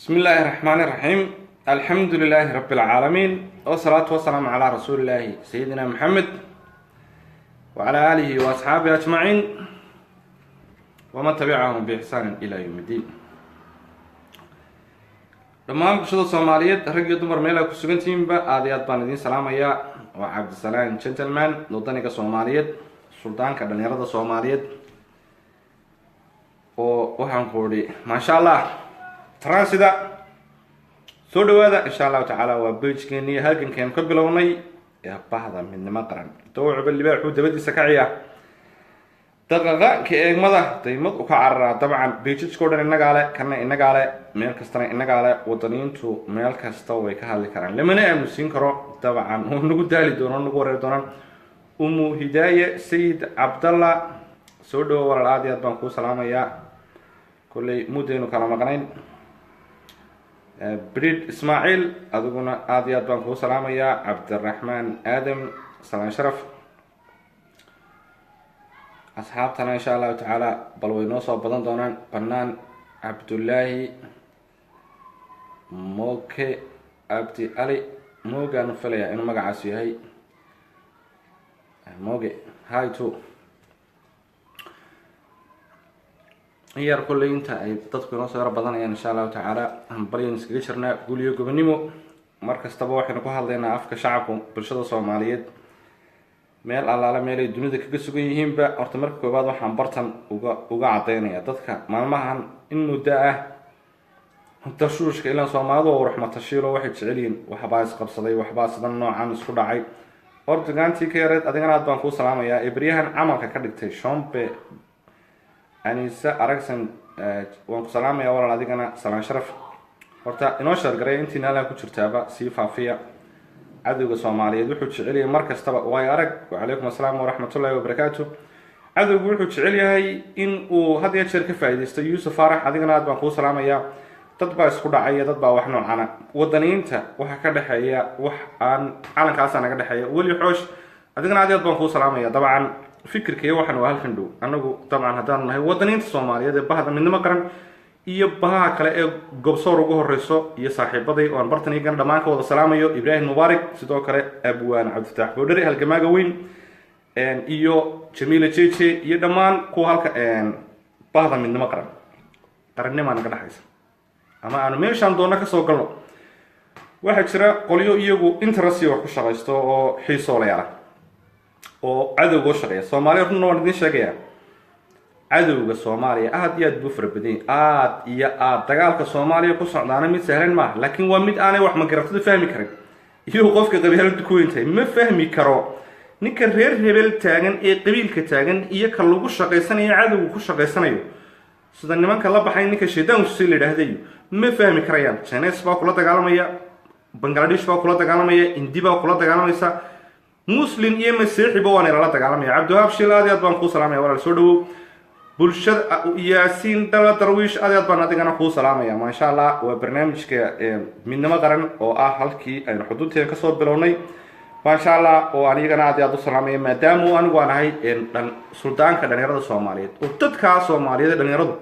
بسم الله الرحمن الرحيم، الحمد لله رب العالمين، والصلاة والسلام على رسول الله سيدنا محمد وعلى آله وأصحابه أجمعين ومن تبعهم بإحسان إلى يوم الدين. Dhammaan bulshada Soomaaliyeed, rag iyo dumar, meel ay ku sugantihiinba, aada iyo aad baan idiin salaamayaa. Waa Cabdisalaan Gentleman, wadaniga Soomaaliyeed, suldaanka dhalinyarada Soomaaliyeed, oo waxaan ku idhi maasha Allah transida soo dhawaada. Insha Allahu tacaala waa page-keeni iyo halgankeenu ka bilownay ee bahda Midnimo Qaran. Dawcuba libaaxuu dabadiisa kaciya, daqaqaanka eegmada daymad u ka cararaa. Dabcan pages-ka o dhan innagaa le, kana innagaa le, meel kastana innagaa le. Wadaniintu meel kasta way ka hadli karaan, lamana aamusiin karo. Dabcan oo nagu daali doono, nagu wareeri doonaan. Umu Hidaaye Sayid Cabdalla, soo dhawo walaal, aad iyo aad baan kuu salaamayaa. Kolley muddaynu kala maqnayn. Brid Ismaaciil, adiguna aada iyo aad baan kuu salaamayaa. Cabdiraxmaan Aadam, salaan sharaf. Asxaabtana insha Allahu tacaala bal way noo soo badan doonaan. Banaan Cabdullaahi Moke Abdi Ali Mogaanu filayaa inuu magacaasu yahay Moge. Hi to in yar. Kolley inta ay dadku inoo soo yaro badanayaan, insha Allahu tacaala hambalyan iskaga jirnaa. Guuliyo gobonimo. Mar kastaba waxaynu ku hadlaynaa afka shacabka, bulshada Soomaaliyeed, meel allaale meelay dunida kaga sugan yihiinba. Horta marka koowaad waxaan bartan uga caddaynaya dadka maalmahan in muddo ah tashuushka ilaan Soomaalidu waa raxmatashiilo, waxay jecel yihiin waxbaa isqabsaday, waxbaa sidan noocan isku dhacay. Ordogantii ka yareed, adigana aad baan kuu salaamayaa. Ee beryahan camalka ka dhigtay Shombe Anise Aragsan, waan ku salaamaya walaal, adigana salaan sharaf. Horta inoo share-garay, intiina allan ku jirtaaba sii faafiya. Cadowga Soomaaliyeed wuxuu jecel yahay mar kastaba, waayo arag. Wacalaykum assalaam waraxmatullahi wabarakaatu. Cadowgu wuxuu jecel yahay in uu had iyo jeer ka faaidaysto. Yuusuf Faarax, adigana aad baan kuu salaamayaa. Dad baa isku dhacaya, dad baa wax noocana. Wadaniyiinta waxa ka dhexeeya wax aan calankaasa naga dhexeeya. Weli Xoosh, adigana aad iyo aad baan kuu salaamaya. Dabcan fikirkaiyo waxan waa halkan dhow. Anagu dabcan haddaanu nahay wadaniyiinta Soomaaliyeed ee bahda Midnimo Qaran iyo bahaha kale ee Gobsoor ugu horeyso iyo saaxiibaday oo aan bartan iyagana dhammaan ka wada salaamayo, Ibraahim Mubaarak, sidoo kale Abwaan Cabdifataax Boodheri, halgamaaga weyn, iyo Jamiila Jeje, iyo dhammaan kuwa halka bahda Midnimo Qaran, qarannimaa naga dhexaysa ama aanu meeshaan doonno kasoo galno. Waxaa jira qolyo iyagu interest wax ku shaqaysto oo xiisoolayaala oo cadowga u shaqeeya Soomaaliya. Runna waan idiin sheegaya, cadowga Soomaaliya aad iyo aad buu fara badan yahy, aad iyo aad. Dagaalka Soomaaliya ku socdaana mid sahlan maaha, laakiin waa mid aanay wax magaratadu fahmi karin. Iyuu qofka qabiiladu ku weyntahay ma fahmi karo. Ninka reer hebel taagan ee qabiilka taagan iyo ka lagu shaqaysanayo, cadowga ku shaqaysanayo, sida nimanka la baxay ninka shaydaanku si la yidhaahdayo, ma fahmi karayaan. Chinese baa kula dagaalamaya, Bangladesh baa kula dagaalamaya, Indi baa kula dagaalamaysa, Muslim iyo Masiixiba waan ilala dagaalamaya. Cabdiwahaab Shil, aad iyo aad baan kuu salaamaya walaal, soo dhawow. Bulshada Yaasiin Dala Darwiish, aad iyo aad baan adigana kuu salaamaya. Maasha Allah, waa barnaamijka Midnimo Qaran oo ah halkii aynu xuduudteena kasoo bilownay, maasha Allah, oo aan iyagana aad iyo aad u salaamaya, maadaama anigu aan ahay suldaanka dhalinyarada Soomaaliyeed oo dadkaa Soomaaliyeed ee dhalinyaradu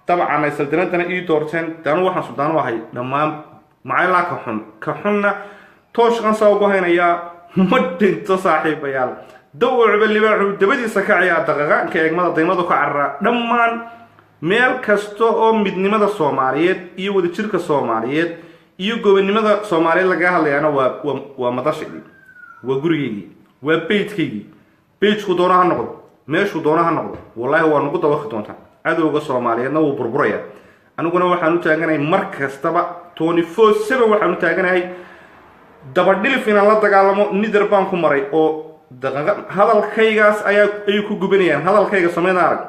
dabcan ay saldanadana ii doorteen. Anu waxaan suldaan u ahay dhammaan macaylaa ka xun ka xunna tooshkan saa ugu haynayaa, ma dhinto saaxiibayaal. Dawcuba libaaxu dabadiisa kaciyaa, daqaqaanka eegmada daymadu ka cararaa. Dhammaan meel kasta oo midnimada Soomaaliyeed iyo wadajirka Soomaaliyeed iyo gobonnimada Soomaaliyeed lagaga hadlayaana waa madashaydii, waa gurigaygii, waa beydkaygii. Page-ku doono ha noqdo, meeshuu doono ha noqdo, wallaahi waa nagu dawaqi doontaa. Cadowga Soomaaliyeedna wuu burburaya. Aniguna waxaan u taaganahay mar kastaba, 24/7 waxaan u taaganahay dabadhilif inaan la dagaalamo. Nidar baan ku maray oo hadalkaygaas ayaa ay ku gubanayaan. Hadalkayga samayna arag,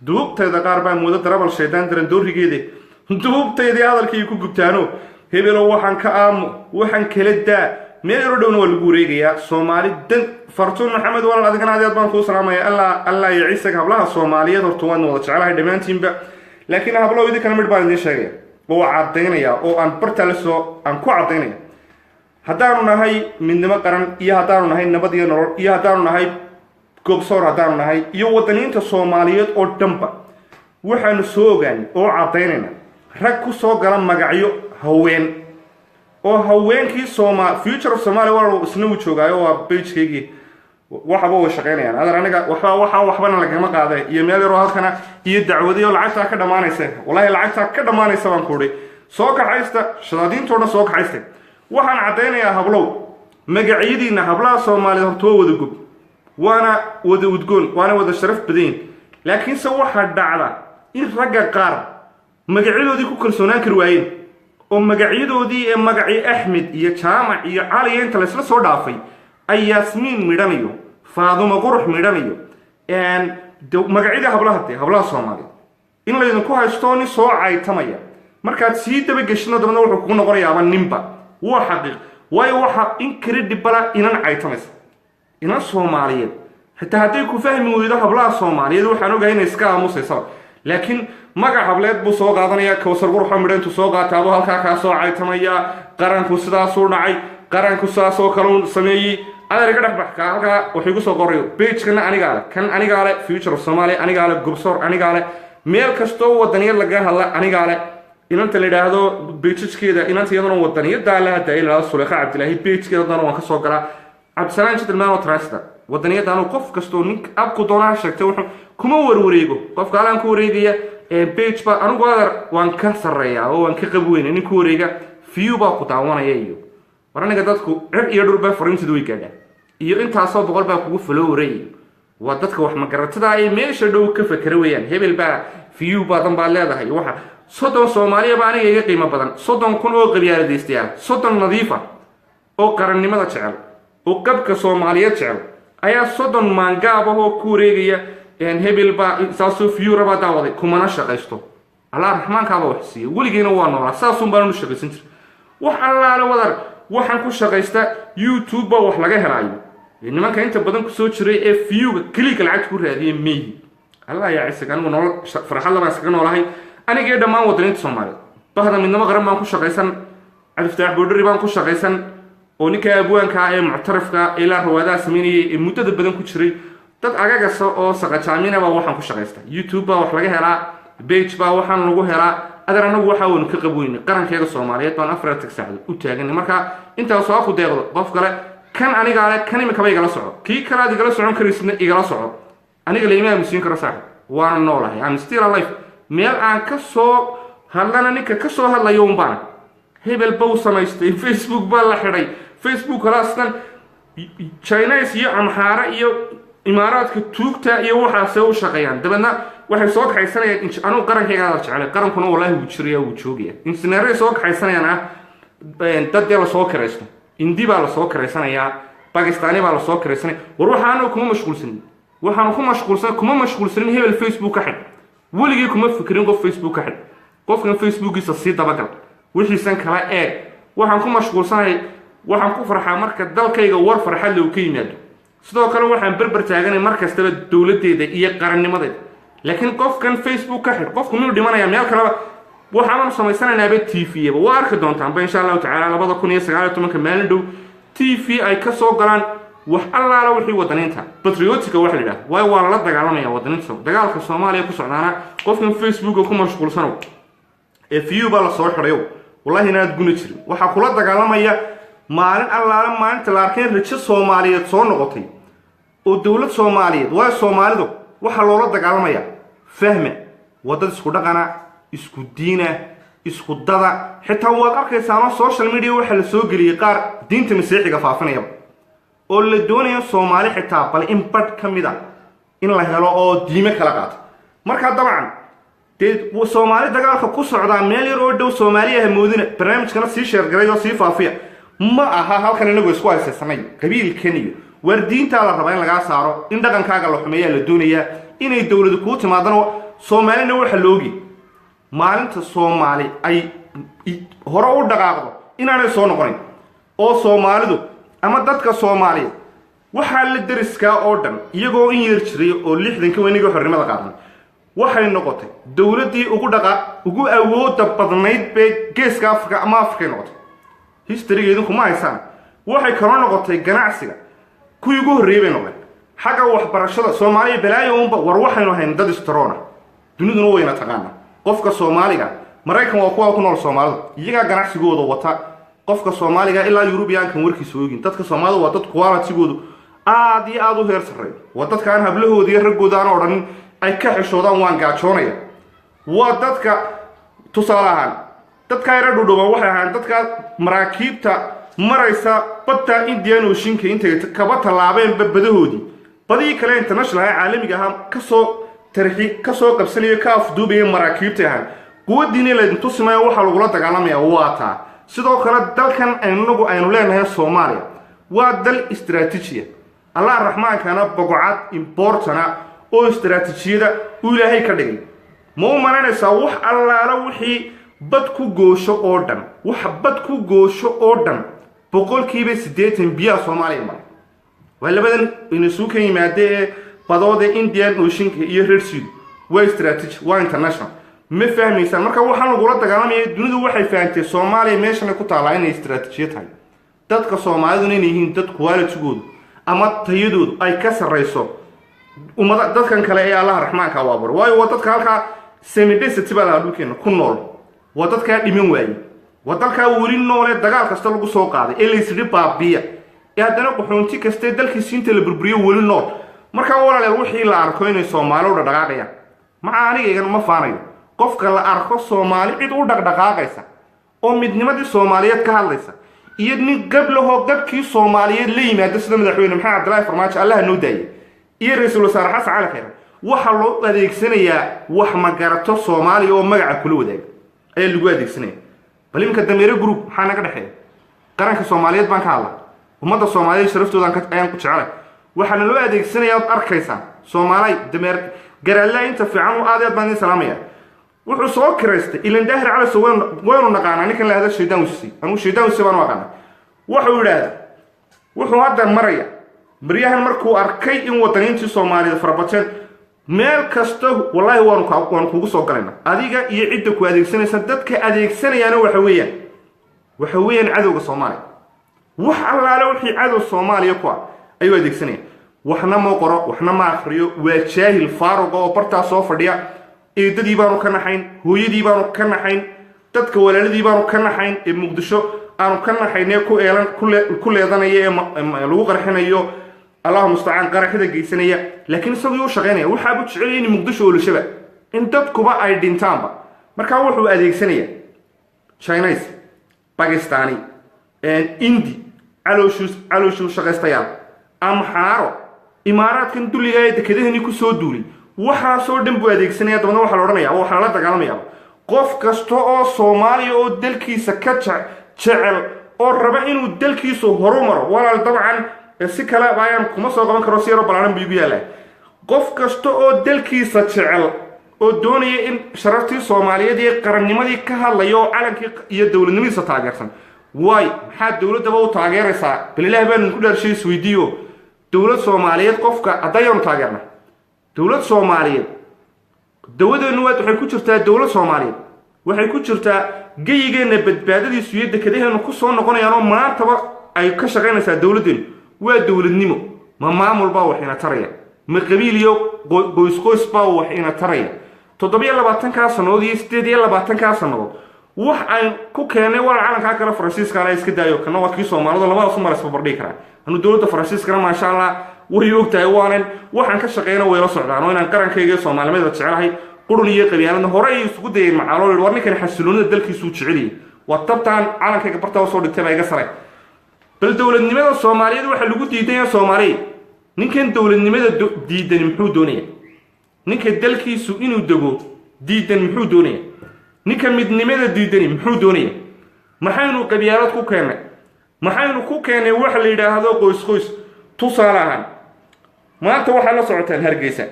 duubtayda qaar baa moodo darabal shaydaan daran doorigeede, duubtaydii hadalkay ku gubtaano. Hebelow, waxaan ka aamo, waxaan kala daa, meel yaro dhowna waa lagu wareegayaa. Soomaali dan. Fartuun Maxamed, walaal, adigana aad aad baan kuu salaamaya. Allah Allah iyo ciisaga. Hablaha Soomaaliyeed horta waan wada jecelahay dhammaantiinba, laakiin hablow idinkana midh baan idiin sheegaya oo caddaynaya oo aan bartaa la soo aan ku caddaynaya: haddaanu nahay Midnimo Qaran iyo haddaanu nahay Nabad iyo Nolol iyo haddaanu nahay Gobsoor, haddaanu nahay iyo wadaniinta Soomaaliyeed oo dhanba, waxaanu soo ogaanay oo caddaynayna Rag ku soo gala magacyo haween oo haweenkii Sooma Future of Somalia waa isna uu joogaayo, waa page-kaygii, waxba way shaqaynayaan. Adeer, aniga waxba waxa waxbana lagama qaaday iyo meel yaroo halkana iyo dacwadayo lacagtaa ka dhammaanaysa. Wallahi lacagtaa ka dhammaanaysa baan ku udhi. Soo kaxaysta shadaadiintoo dhan, soo kaxaysta. Waxaan caddaynayaa, hablow, magacyadiina. Hablaha Soomaaliyeed horta waa wada gob, waana wada udgoon, waana wada sharaf badanyin. Laakiinse waxaa dhacda in ragga qaar magacyadoodii ku kalsoonaan kari waayeen, oo magacyadoodii ee magacii Axmed iyo Jaamac iyo Cali inta laysla soo dhaafay ay Yaasmiin midhanayo, Faadumo Qurux midhanayo, magacyadii hablaha, dee hablaha Soomaaliyeed in laydinku haysto nin soo caytamaya. Markaad sii dabageshino, dabadna wuxuu kugu noqonayaaba ninba. Waa xaqiiq, waayo waxa incredible inan caytamaysa, inan Soomaaliyeed. Xitaa hadday ku fahmi weydo hablaha Soomaaliyeed, waxaan ogahay inay iska aamusaysaba, laakiin magac hableed buu soo qaadanaya. Kawsar Qurxo midha intuu soo qaataabuu halkaa kaa soo caytamaya: qaranku sidaasuu dhacay, qaranku sidaasoo kale sameeyey. Adeer, iga dhex bax. Kaa halkaa wuxuu igu soo qorayo page-kana anigaa leh, kan anigaa leh, Future of Somalia anigaa leh, Gobsoor anigaa leh, meel kastoo wadaniyad laga hadla anigaa leh. Inanta la yidhaahdo page-keeda, inanta iyaduna wadaniyaddaa le hadda la yidhahdo Suleyka Cabdilaahi, page-keeda haddana waan ka soo galaa. Cabdisalaan Gentleman oo Trasta wadaniyadda, anu qof kastoo nin abku doonaha sheegtay wuxuu kuma warwareego. Qofka alaan ku wareegaya page ba anigu, adeer, waan ka sarreeyaa oo waan ka qab weyna. Nin ku wareega view baa ku daawanaya iyo war aniga dadku cir iyo dhulba fariinteedu way gaadhaa iyo intaasoo boqol baa kugu follower iyo waa dadka wax magaratada ay meesha dhow ka fakera weeyaan. Hebel baa view badan baad leedahay. Waxa 30 Soomaaliya baa aniga iga qiimo badan, 30,000 oo qabyaaladaystayaal, 30 nadiifa oo qarannimada jecel oo qabka Soomaaliyeed jecel ayaa 30 maangaab ah oo ku wareegaya hebel baa saasoo view baa daawaday. Kumana shaqaysto. Allah Raxmaankaaba wax siiya. Weligiina waa noolaa, saasun baan u shaqaysan jira. Wax allaale wadar waxaan ku shaqaysta YouTube baa wax laga helaayo. Nimanka inta badan kusoo jiray ee view-ga keliga lacagta ku raadiyay meyi. Allah yaa cisig, anigu nolol farxadla baan iskaga noolahay, anigii dhammaan wadaniinta Soomaaliyeed. Bahda Midnimo Qaran baan ku shaqaysan, Cabdifataax Boodhari baan ku shaqaysan, oo ninka abwaanka ee muctarafka ilaa rawaadaha sameynayay ee muddada badan ku jiray. Dad agagasa oo saqajaamina baa waxaan ku shaqaysta. YouTube baa wax laga helaa, page baa waxaan lagu helaa. Adeer, anagu waxa waynu ka qabweyne qarankeega Soomaaliyeed baan 4 saacadood u taaganay. Marka intaas waa ku deeqdo. Qof kale kan anigaa le, kan imikaba igala soco, kii kale aad igala socon karaysidna igala soco. Aniga laima aamusiin karo, saaxib, waana noolahay. I'm still alive. Meel aan ka soo hadlana ninka ka soo hadlayo un baana. Hebel bow samaystay, Facebook baa la xidhay, Facebook kalaastan Chinese iyo Amxaare iyo Imaaraadka tuugta iyo waxaasay u shaqeeyaan. Dabeedna waxay soo kaxaysanayaan, anugu qarankayga aad jeclay, qarankuna wallaahi wuu jiraya, wuu joogaya. Injineeray soo kaxaysanayaan ah dad dee lasoo kiraysto, Indi baa lasoo kiraysanayaa, Bakistani baa lasoo kiraysanaya. War waxaanu kuma mashquulsanin, waxaanu ku mashquulsan, kuma mashquulsanin hebel Facebook ka xidh. Weligii kuma fikirin qof Facebook ka xidh, qofkan Facebookiisa sii dabagal, wixiisan kala eeg. Waxaan ku mashquulsanahay, waxaan ku farxaa marka dalkayga war farxad leh ka yimaado. Sidoo kale waxaan berber taaganay mar kastaba dowladdeeda iyo qarannimadeeda. Laakiin qofkan Facebook ka xidh, qofku miyuu dhimanayaa? Meel kaleba waxaabanu samaysanaynaba TV-ba waa arki doontaanba, insha Allahu tacaala, 2019-ka maalin dhow TV ay ka soo galaan wax allaala wixii wadaniinta patriotic-a waxa la yidhaha. Waayo waa lala dagaalamaya wadaniinta. Dagaalka Soomaaliya ku socdaana, qofkan Facebooka ku mashquulsanow ee view baa lasoo xidhayo, wallahi inaad guna jirin. Waxaa kula dagaalamaya maalin allaala maalinta la arkeen rajo Soomaaliyeed soo noqotay oo dowlad Soomaaliyeed. Waayo Soomaalidu waxaa loola dagaalamaya, fahme, waa dad isku dhaqana, isku diina, isku dada. Xitaa waad arkaysaanoo social media waxaa la soo geliyey qaar diinta Masiixiga faafinayaba oo la doonayo Soomaali xitaa bal in badh ka mid a in la helo oo diime kala qaata. Markaa dabcan dee Soomaali dagaalka ku socdaa meel yar oo dhow Soomaaliya hamoodina. Barnaamijkana sii share-garay oo sii faafiya. Ma aha halkan inagu isku haysaysanay qabiilkan iyo waar diintaa la rabaa in lagaa saaro, in dhaqankaaga la xumeeyaa la doonayaa, inay dowladu kuu timaadana. Soomaalina waxa loogi maalinta Soomaali ay hore u dhaqaaqdo inaanay soo noqonayn, oo Soomaalidu ama dadka Soomaaliyeed waxaa la deriskaa oo dhan iyagoo in yar jiray oo 60-ka weynigii xornimada qaadan waxay noqotay dowladdii ugu dhaqa ugu awooda badnayd bay Geeska Africa ama Afrikay noqotay. History-ga idinku ma haysaan. Waxay kaloo noqotay ganacsiga kuwii ugu horreeyey bay noqdeen. Xagga waxbarashada Soomaaliya balaayo unba. War waxaynu hayn dad istaroona, duniduna wayna taqaana qofka Soomaaliga. Maraykan waa kuwa ku nool Soomaalida, iyagaa ganacsigooda wata. Qofka Soomaaliga ilaa Yurubiyaankan warkiisa oogin. Dadka Soomaalida waa dad qualitygoodu aada iyo aada u heer sarreeyo. Waa dadka aan hablahooda iyo raggooda aan odhanin, ay ka xishoodaan "waan gaajoonaya". Waa dadka, tusaale ahaan, dadkaa yara dhudhuban waxay ahaan dadka maraakiibta maraysa badda Indian Oceanka intay kaba tallaabeenba badahoodii, badihii kale international ee caalamiga ahaa, kasoo tarxi, kasoo qabsanaya, ka afduubaya maraakiibtay ahaan. Quwaddiina laydin tusimaya waxaa lagula dagaalamaya waa taa. Sidoo kale dalkan inagu aynu leenahay, Soomaaliya, waa dal istraatiijiya, Allah Raxmaankana bogocad important ah oo istraatiijiyada uu Ilaahay ka dhigay. Ma u malaynaysaa wax allaala wixii bad ku goosho oo dhan, wax bad ku goosho oo dhan, 80% biyaha Soomaaliya mara? Waa labadan inasuu ka yimaada ee badooda, Indian Oceanka iyo Red Sea. Waa strategy, waa international. Ma fahmaysaan? Marka waxaan lagula dagaalamaya, dunidu waxay fahamtay Soomaaliya meeshanay ku taallaa inay istraatiijiya tahay, dadka Soomaaliduna inay yihiin dad qualitygoodu ama tayadoodu ay ka sarrayso ummada dadkan kale ee Allaha Raxmaanka u abuuray. Waayo, waa dadka halkaa semi-desert baa lahaa dhulkeena ku nool. Waa dadkaa dhiman waayey, waa dalkaa weli noolee dagaal kasta lagu soo qaaday ee laysidhi baabiya, ee haddana qaxoonti kastee dalkiisi inta la burburiyo weli nool. Markaa walaalayaal, wixii la arko inay Soomaali u dhaqdhaqaaqayaan, maca anigaygan ma faanayo, qofka la arko Soomaali cid u dhaqdhaqaaqaysa oo midnimadii Soomaaliyeed ka hadlaysa iyo nin gablahoo gabkii Soomaaliyeed la yimaada, sida madaxweyne Maxamed Cabdillaahi Farmaajo, Allaha noo daayay, iyo ra-iisul wasaare Xasan Cali Khayre, waxaa loo adeegsanayaa wax magarato Soomaaliya oo magaca kula wadaaga ayaa lagu adeegsanaya. Bal iminka Dameere Group maxaa naga dhexeeya? Qaranka Soomaaliyeed baan ka hadla, ummadda Soomaaliyeed sharaftoodan ayaan ku jecelay. Waxaana loo adeegsanayaa ood arkaysaa Soomaalay dameer garaallaa inta fiican u aad aad baan idin salaamaya. Wuxuu soo kiraystay ilan Daahir Calaso, waynu naqaanaa ninkan la hada Shaydaan Wisi. Anugu Shaydaan Wisi baan u aqaana. Wuxuu yidhaahdaa, wuxuu hadda maraya maryahan markuu arkay in wadaniintii Soomaaliyeed farabateen meel kasta, wallaahi waanu kugu soo galayna adiga iyo cidda ku adeegsanaysa. Dadka adeegsanayaana waxa weeyaan cadowga Soomaaliya. Wax allaale wixii cadow Soomaaliya ku ah ayuu adeegsanaya. Waxna ma qoro, waxna ma akriyo, waa jaahil faaruqa oo bartaa soo fadhiya. Eedadii baanu ka naxayn, hooyadii baanu ka naxayn, dadka walaaladii baanu ka naxayn ee Muqdisho aanu ka naxaynee ku eelan ku leedanaya ee lagu qarxinayo, Allahu mustacaan, qaraxida geysanaya. Laakiin isagoo u shaqaynaya, waxaabu jecelaya in Muqdisho olashaba, in dadkuba ay dhintaanba. Markaa wuxuu adeegsanaya Chinese, Bakistani, Indi, calooshuu shaqaystayaal, Amxaaro, Imaaraadkan dulliga ee dekedahani kusoo duulay. Waxaasoo dhan buu adeegsanaya. Dabadna waxaa la odhanaya, waxaa lala dagaalamaya qof kasta oo Soomaaliya oo dalkiisa ka jecel oo raba inuu dalkiisu horumaro. Walaal, dabcan si kale ayaan kuma soo qaban karo, si yaroo ballaaran buu igu yaallaa. Qof kasta oo dalkiisa jecel oo doonaya in sharaftii Soomaaliyeed iyo qarannimadii ka hadlaya oo calankii iyo dowladnimadiisa taageersan. Waay, maxaa dowladdaba u taageeraysaa? Bal Ilaah baanu ku dhaarshay, isweydiiyo. Dowlad Soomaaliyeed qofka haddayaanu taageerna, dowlad Soomaaliyeed dawadeennu waad waxay ku jirtaa. Dowlad Soomaaliyeed waxay ku jirtaa geyigeenna badbaadadiisu iyo dekedaheennu ku soo noqonayaan oo maantaba ay ka shaqaynaysaa dowladdeenu. Waa dowladnimo. Ma maamul baa wax ina taraya? Ma qabiil iyo qoys qoys baa wax ina taraya? 27-kaa sannadood iyo 28-kaa sannadood wax aan ku keennay walaal, calankaa kale Faransiiska ala iska daayo, kana waa kii Soomaalidu, labadaas umar isbarbardhigi karaa. Anu dowladda Faransiiskana, maasha Allah, way og tahay, waanan waxaan ka shaqeyna way la socdaan oo inaan qarankayga iyo Soomaalimada jecelahay. Qurun iyo qabyaaladna hore ay isugu dayeen macaaloo war ninkan xasiloonida dalkiisuu jeceliyay. Waa tabtaan calankayga bartaa usoo dhigtay baa iga saray. Bal dowladnimada Soomaaliyeed waxaa lagu diidanya Soomaaliya. Ninkan dowladnimada diidani muxuu doonaya? Ninka dalkiisu inuu dego diidan muxuu doonaya? Ninka midnimada diidani muxuu doonaya? Maxaynu qabyaalad ku keennay? Maxaynu ku keennay waxa la yidhaahdo qoys qoys? Tusaale ahaan, maanta waxaad la socotaan Hargeysa.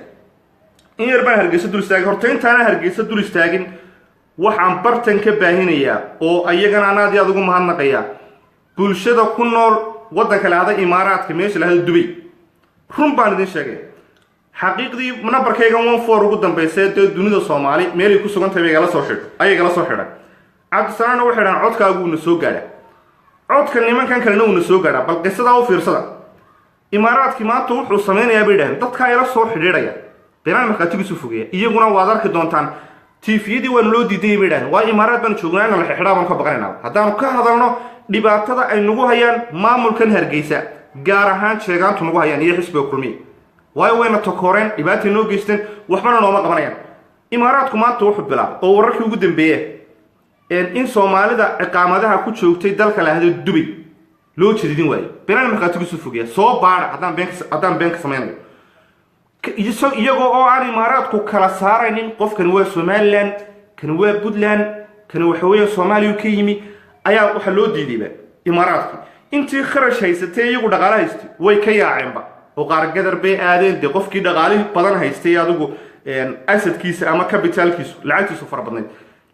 In yar baan Hargeysa dul istaagay. Horta intaana Hargeysa dul istaagin, waxaan bartan ka baahinayaa oo ayagana anaad aad ugu mahadnaqayaa bulshada ku nool waddanka lahada Imaaraadka, meesha lahada Dubay. Run baan idin sheegay, xaqiiqdii nambarkaygan 14 ugu dambaysa dee dunida Soomaali meelay ku sugan tahay bay igala soo xidho, ayay igala soo xidhay. Cabdisalaamna waxay dhahaan codkaagu uuna soo gaadha, codka nimankan kalena uuna soo gaadhaa. Bal qisadaa u fiirsada. Imaaraadkii maanta wuxuu samaynayaa bay idhahdeen dadkaa ila soo xidhiidhaya, beenaan markhaatigiisu fogeeya. Iyaguna waad arki doontaan. Tiifiyadii waanu loo diiday bay idhahdeen. Waa Imaaraad baanu joognaa, inaan la xidhaa baanu ka baqanaynaa haddaanu ka hadalno dhibaatada ay nagu hayaan maamulkan Hargeysa, gaar ahaan Jeegaantu nagu hayaan iyo xisbiga Kulmiya. Waayo wayna takooreen, dhibaatay noo geysteen, waxbana nooma qabanayaan. Imaaraadku maanta wuxuu bilaabay oo wararkii ugu dambeeye in Soomaalida ciqaamadaha ku joogtay dalka lahado Dubay loo jadidin waayo. Beenaan markhaatigiisu fogeeya, soo baadha haddaan been ka samaynayo. Iyagoo oo aan Imaaraadku kala saaraynin qofkani waa Somaliland, kani waa Puntland, kani waxa weeye Soomaaliya ka yimi, ayaa waxaa loo diidayba Imaaraadkii. Intii kharash haysatay, iyagu dhaqaale haystay, way ka yaaceenba oo qaar Gadar bay aadeen. Dee qofkii dhaqaalihi badan haystay adigu asadkiisa ama capitalkiisu, lacagtiisu fara badnayd,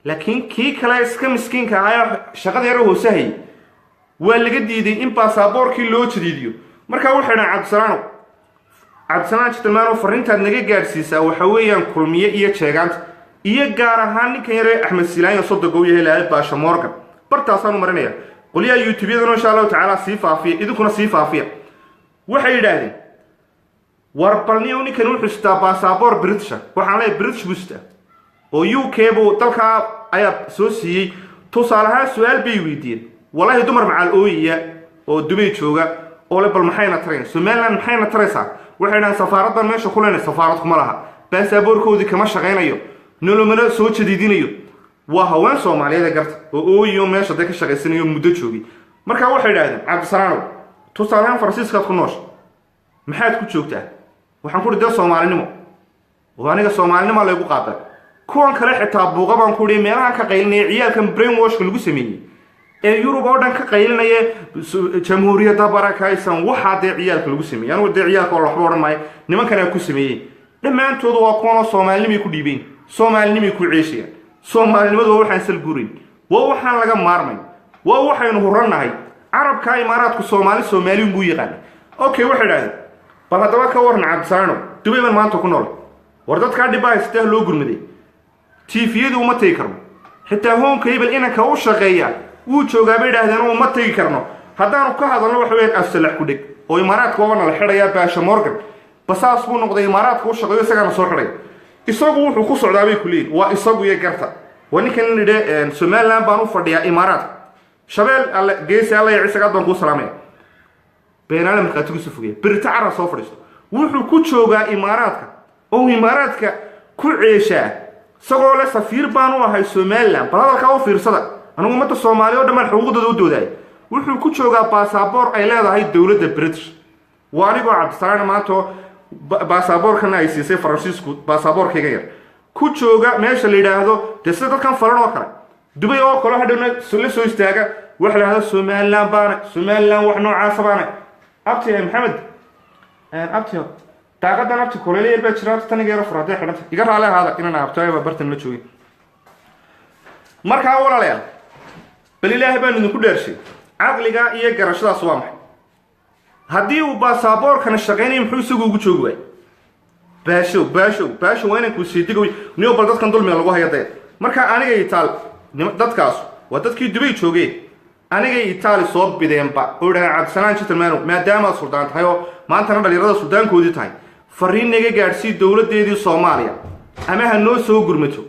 laakiin kii kale iska miskiinka ahaa, shaqada yaro hoose hayay, waa laga diiday in baasaboorkii loo jadiidiyo. Markaa waxay dhahan, Cabdisalaano, Cabdisalaan Jitilmaano, farrintaad naga gaadhsiisaa waxa weeyaan Kulmiye iyo Jeegaanta iyo gaar ahaan ninkan yare Axmed Silaanyo sodogow yahay lahay Baasha Morgan. Bartaasaan u marinaya qolyaha YouTubeyadana, insha Allahu tacaala sii faafiya, idinkuna sii faafiya. Waxay yidhaahdeen, war balniyow, ninkan wuxuu sitaa baasaboor Britisha. Waxaan leeyahay British buu sitaa oo UK buu dalkaa ayaa soo siiyey. Tusaale ahaan su-aal bay weydiiyeen, wallaahi, dumar macaal ooyiya oo Dubay jooga oo le, bal maxayna tarayan Somaliland, maxayna taraysaa? Waxay dhahaan, safaaraddan meesha ku leenay, safaarad kuma laha, baasaboorkoodii kama shaqaynayo, nolomana soo jadiidinayo. Waa haween Soomaaliyeed ee garta oo ooyiyo meesha dee ka shaqaysanayo muddo joogay. Markaa waxay idhahdeen, Cabdisalaanow, tusaale ahaan Faransiiskaad ku noosha, maxaad ku joogtaa? Waxaan ku uhi, dee Soomaalinimo, oo aniga Soomaalinimo laygu qaabay. Kuwan kale xitaa buuqa baan ku ihi, meelahan ka qaylinaya, ciyaalkan brainwashka lagu sameeyey ee Yurub oo dhan ka qaylinaya, jamhuuriyadda barakaysan, waxaa dee ciyaalka lagu sameeyey. Anigu dee ciyaalka oo waxba odhan maayo, nimankanaa ku sameeyey. Dhammaantoodu waa kuwanoo Soomaalinimay ku dhiibeen, Soomaalinimay ku ceeshayaan. Soomaalinimadu waa waxaan salgurayn, waa waxaan laga maarmayn, waa waxaynu hurannahay. Carabka Imaaraadku Soomaali Soomaaliyun buu yaqaana. Okay, waxay idhahdeen, bal haddaba ka waran, Cabdisalaano, Dubay baan maanta ku nool, war dadkaa dhibba haystee loo gurmaday, tiifiyadu uma tegi karno, xitaa hoonka hebel inanka u shaqeeya wuu joogaa bay idhaahdeen, uma tegi karno. Haddaanu ka hadalno waxa weyaan afsalax ku dheg oo Imaaraadka waabana la xidhayaa. Baasha Morgan basaas buu noqday, Imaaraadka u shaqeeyo, isagaana soo xidhay. Isagu wuxuu ku socdaa bay ku leeyihin, waa isagu iyo garta, waa ninkan nidhe Somaliland baan u fadhiyaa Imaaraadka. Shabeel alle geesi alla iyo cisagaad baan kuu salaamaya. Beenaale markhaatigiisu fogeeya, berita cara soo fadhiisto. Wuxuu ku joogaa Imaaraadka oo Imaaraadka ku ceeshaa isagoo le safiir baan u ahay Somaliland. Bal hadalkaa u fiirsada. Anigu ummadda Soomaaliya o dhan baan xuquuqdooda u doodaaya. Wuxuu ku joogaa baasaboor ay leedahay dowladda British. Waa anigoo Cabdisalaan maanta baasaboorkana ay siisay Faransiisku, baasaboorkayga yar ku jooga meesha la yidhaahdo dee sida dadkan falan oo kale, Dubay oo kale, hadhowna la soo istaaga waxa la yidhahdo Somaliland baana, Somaliland wax noocaasa baana. Abti Maxamed, abti, daaqadan abti kuleyl yar baa jira, abti taniga yaro fur hadday xidhanta. Iga raali ahaada inaan abtaayo baa bartan la joogin. Markaa walaalayaal, bal Ilaahay baan idinku dheershay, caqliga iyo garashadaas waa maxay? Haddii uu baasaboorkana shaqaynaya, muxuu isagu ugu joogi waayey? Baashow, baashow, baashow, waa inaan kuu sii digoy niyo. Bal dadkan dulmiga lagu haya daya. Marka aniga Itaal dadkaas waa dadkii Dubay joogeen, anigay Itaali soo bideenba oo yidhahdeen, Cabdisalaan Gentlemano, maadaamaad suldaan tahay oo maantana dhalinyarada suldaankoodii tahay, fariin naga gaadhsii dowladdeedii Soomaaliya, ama ha noo soo gurmato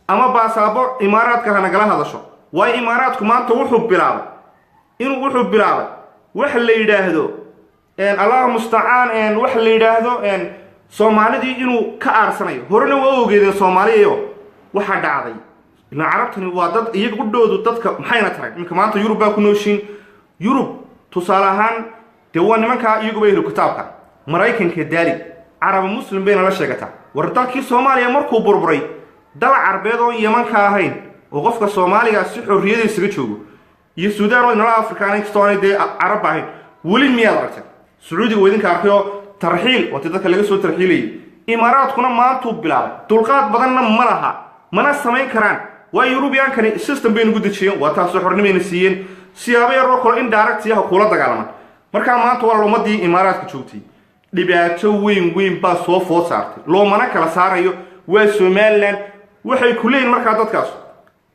ama baasaboor Imaaraadka ha nagala hadasho. Waayo Imaaraadku maanta wuxuu bilaabay inuu wuxuu bilaabay wax la yidhaahdo, Allahu mustacaan, wax la yidhaahdo Soomaalidii inuu ka aarsanayo. Horena waa ogeedeen Soomaaliyayo waxaa dhacday ilaa Carabtani waa dad iyaga udhoodu dadka maxayna taray. Iminka maanta Yurub baa ku nooshiin. Yurub tusaale ahaan dee waa nimankaa iyaguba ehlu kitaabka, Maraykanka daali, Caraba Muslim bayna la sheegataa. War dalkii Soomaaliya markuu burburay, dal Carbeed oon Yeman ka ahayn oo qofka Soomaaliga si xorriyada isaga joogo, iyo Suudaan oo inala Afrikaan inkastoo aanay dee Carab ahayn, weli miyaad aragtay? Sacuudiga waa idinka arkayoo tarxiil waati dadka laga soo tarxiilayay. Imaaraadkuna maantuu bilaabay, dulqaad badanna ma laha, mana samayn karaan. Waa Yurubiyankani system bay nagu dejiyeen, waa taasoo xornimayna siiyeen, siyaabo yaroo kale in daaragtiyaha kula dagaalaman. Markaa maanta walaal, ummadii Imaaraadka joogtay dhibaato weyn weyn baa soo food saartay, loomana kala saarayo waa Somaliland waxay ku leeyihin. Markaa dadkaas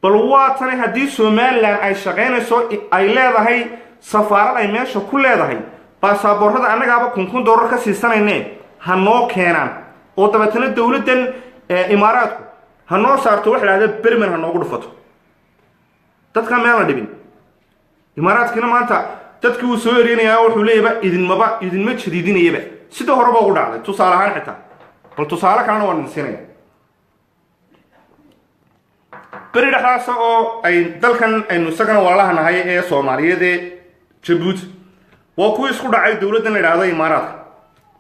bal waa tani, haddii Somaliland ay shaqaynayso, ay leedahay safaarad ay meesha ku leedahay, baasaboorrada annagaaba kun doolar ka siisanayne ha noo keenaan, oo dabeetana dowladdan Imaaraadku Ha noo saarto wax la dhahda berman, ha noogu dhufato. Dadka meel la dhibin. Imaaraadkiina maanta dadkii wuu soo ereynayaa, wuxuu leeyaba idinmaba idinma jadiidinayaba, sida horeba ugu dhacday. Tusaale ahaan xitaa, bal tusaale kalena waan idin siinaya. Beri dhexdaasa oo ay dalkan aynu isagana walaalaha nahay ee Soomaaliyeed ee Jabuuti waa kuwii isku dhacay dowladdan la idhaahdo Imaaraadka.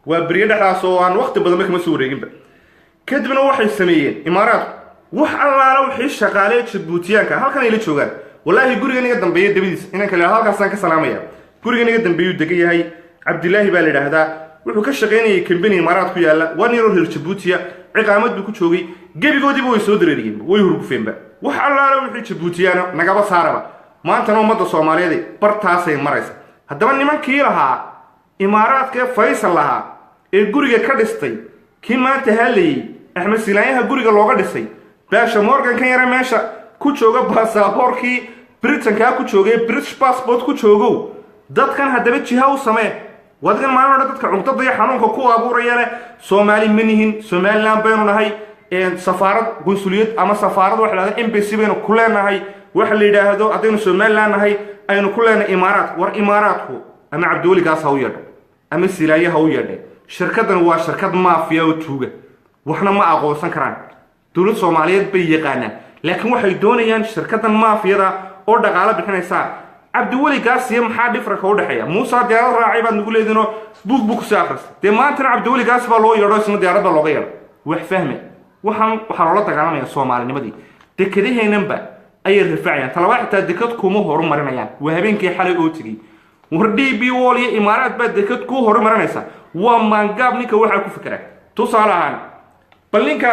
Waa beriyo dhexdaas oo aan waqti badanba kama soo wareeginba. Kadibna waxay sameeyeen Imaaraadku wax allaala wixii shaqaalee Jabuutiyaanka halkan ay la joogaan. Wallaahi gurigan iga dambeeya dabadiisa inanka la halkaasaan ka salaamaya, gurigan iga dambeeyuu degan yahay, Cabdilaahi baa la idhaahdaa. Wuxuu ka shaqaynayay kambani Imaaraad ku yaalla, waa nin yaroo reer Jabuutiya, ciqaamad buu ku joogay. Gebigoodiiba way soo dareeriyeen, way hurgufeenba, wax allaala wixii Jabuutiyaana nagaba saaraba. Maantana ummadda Soomaaliyeed bartaasay maraysa. Haddaba nimankii lahaa Imaaraadka ee Faysal lahaa ee guriga ka dhistay, kii maanta hadlayey Axmed Silaanyaha guriga looga dhisay, Baasha Morgan kan yara meesha ku jooga, baasaboorkii Britankaa ku joogay, British passport ku joogow, dadkan haddaba jiha u samee. Wadigan maalin o dhan dadka cugdada iyo xanuunka ku abuurayane, Soomaali ma nihin, Somaliland baynu nahay, safaarad qunsuliyad ama safaarad waxa la dhahda embassy baynu ku leenahay, waxa la yidhaahdo haddaynu Somaliland nahay aynu ku leenahay Imaaraat. War Imaaraatku ama Cabdiweligaas ha u yeedho ama Silaaye ha u yeedhe, shirkaddan waa shirkad maafiya oo tuuga, waxna ma aqoonsan karaan. Dowlad Soomaaliyeed bay yaqaanaan, laakiin waxay doonayaan shirkaddan maafiyada oo dhaqaalo bixinaysaa. Cabdiweli Gaasiya maxaa dhifranka udhexeeya? Muuse diyaarad raacay baad nagu leediinoo buug buu kusoo akhristay. Dee maantana Cabdiweli Gaasi baa loo yeedho, isna diyaarad baa looga yeedho. Wax fahme, waxaan waxaa loola dagaalamaya Soomaalinimadii. Dekedaheennanba ayay rifacayaan. Talabaad, xitaa dekad kuma horumarinayaan. Waa habeenkii xalay oo tegey. War DP World iyo Imaaraad baa dekad kuu horumarinaysa? Waa maangaab ninka waxaa ku fikra. Tusaale ahaan, bal ninka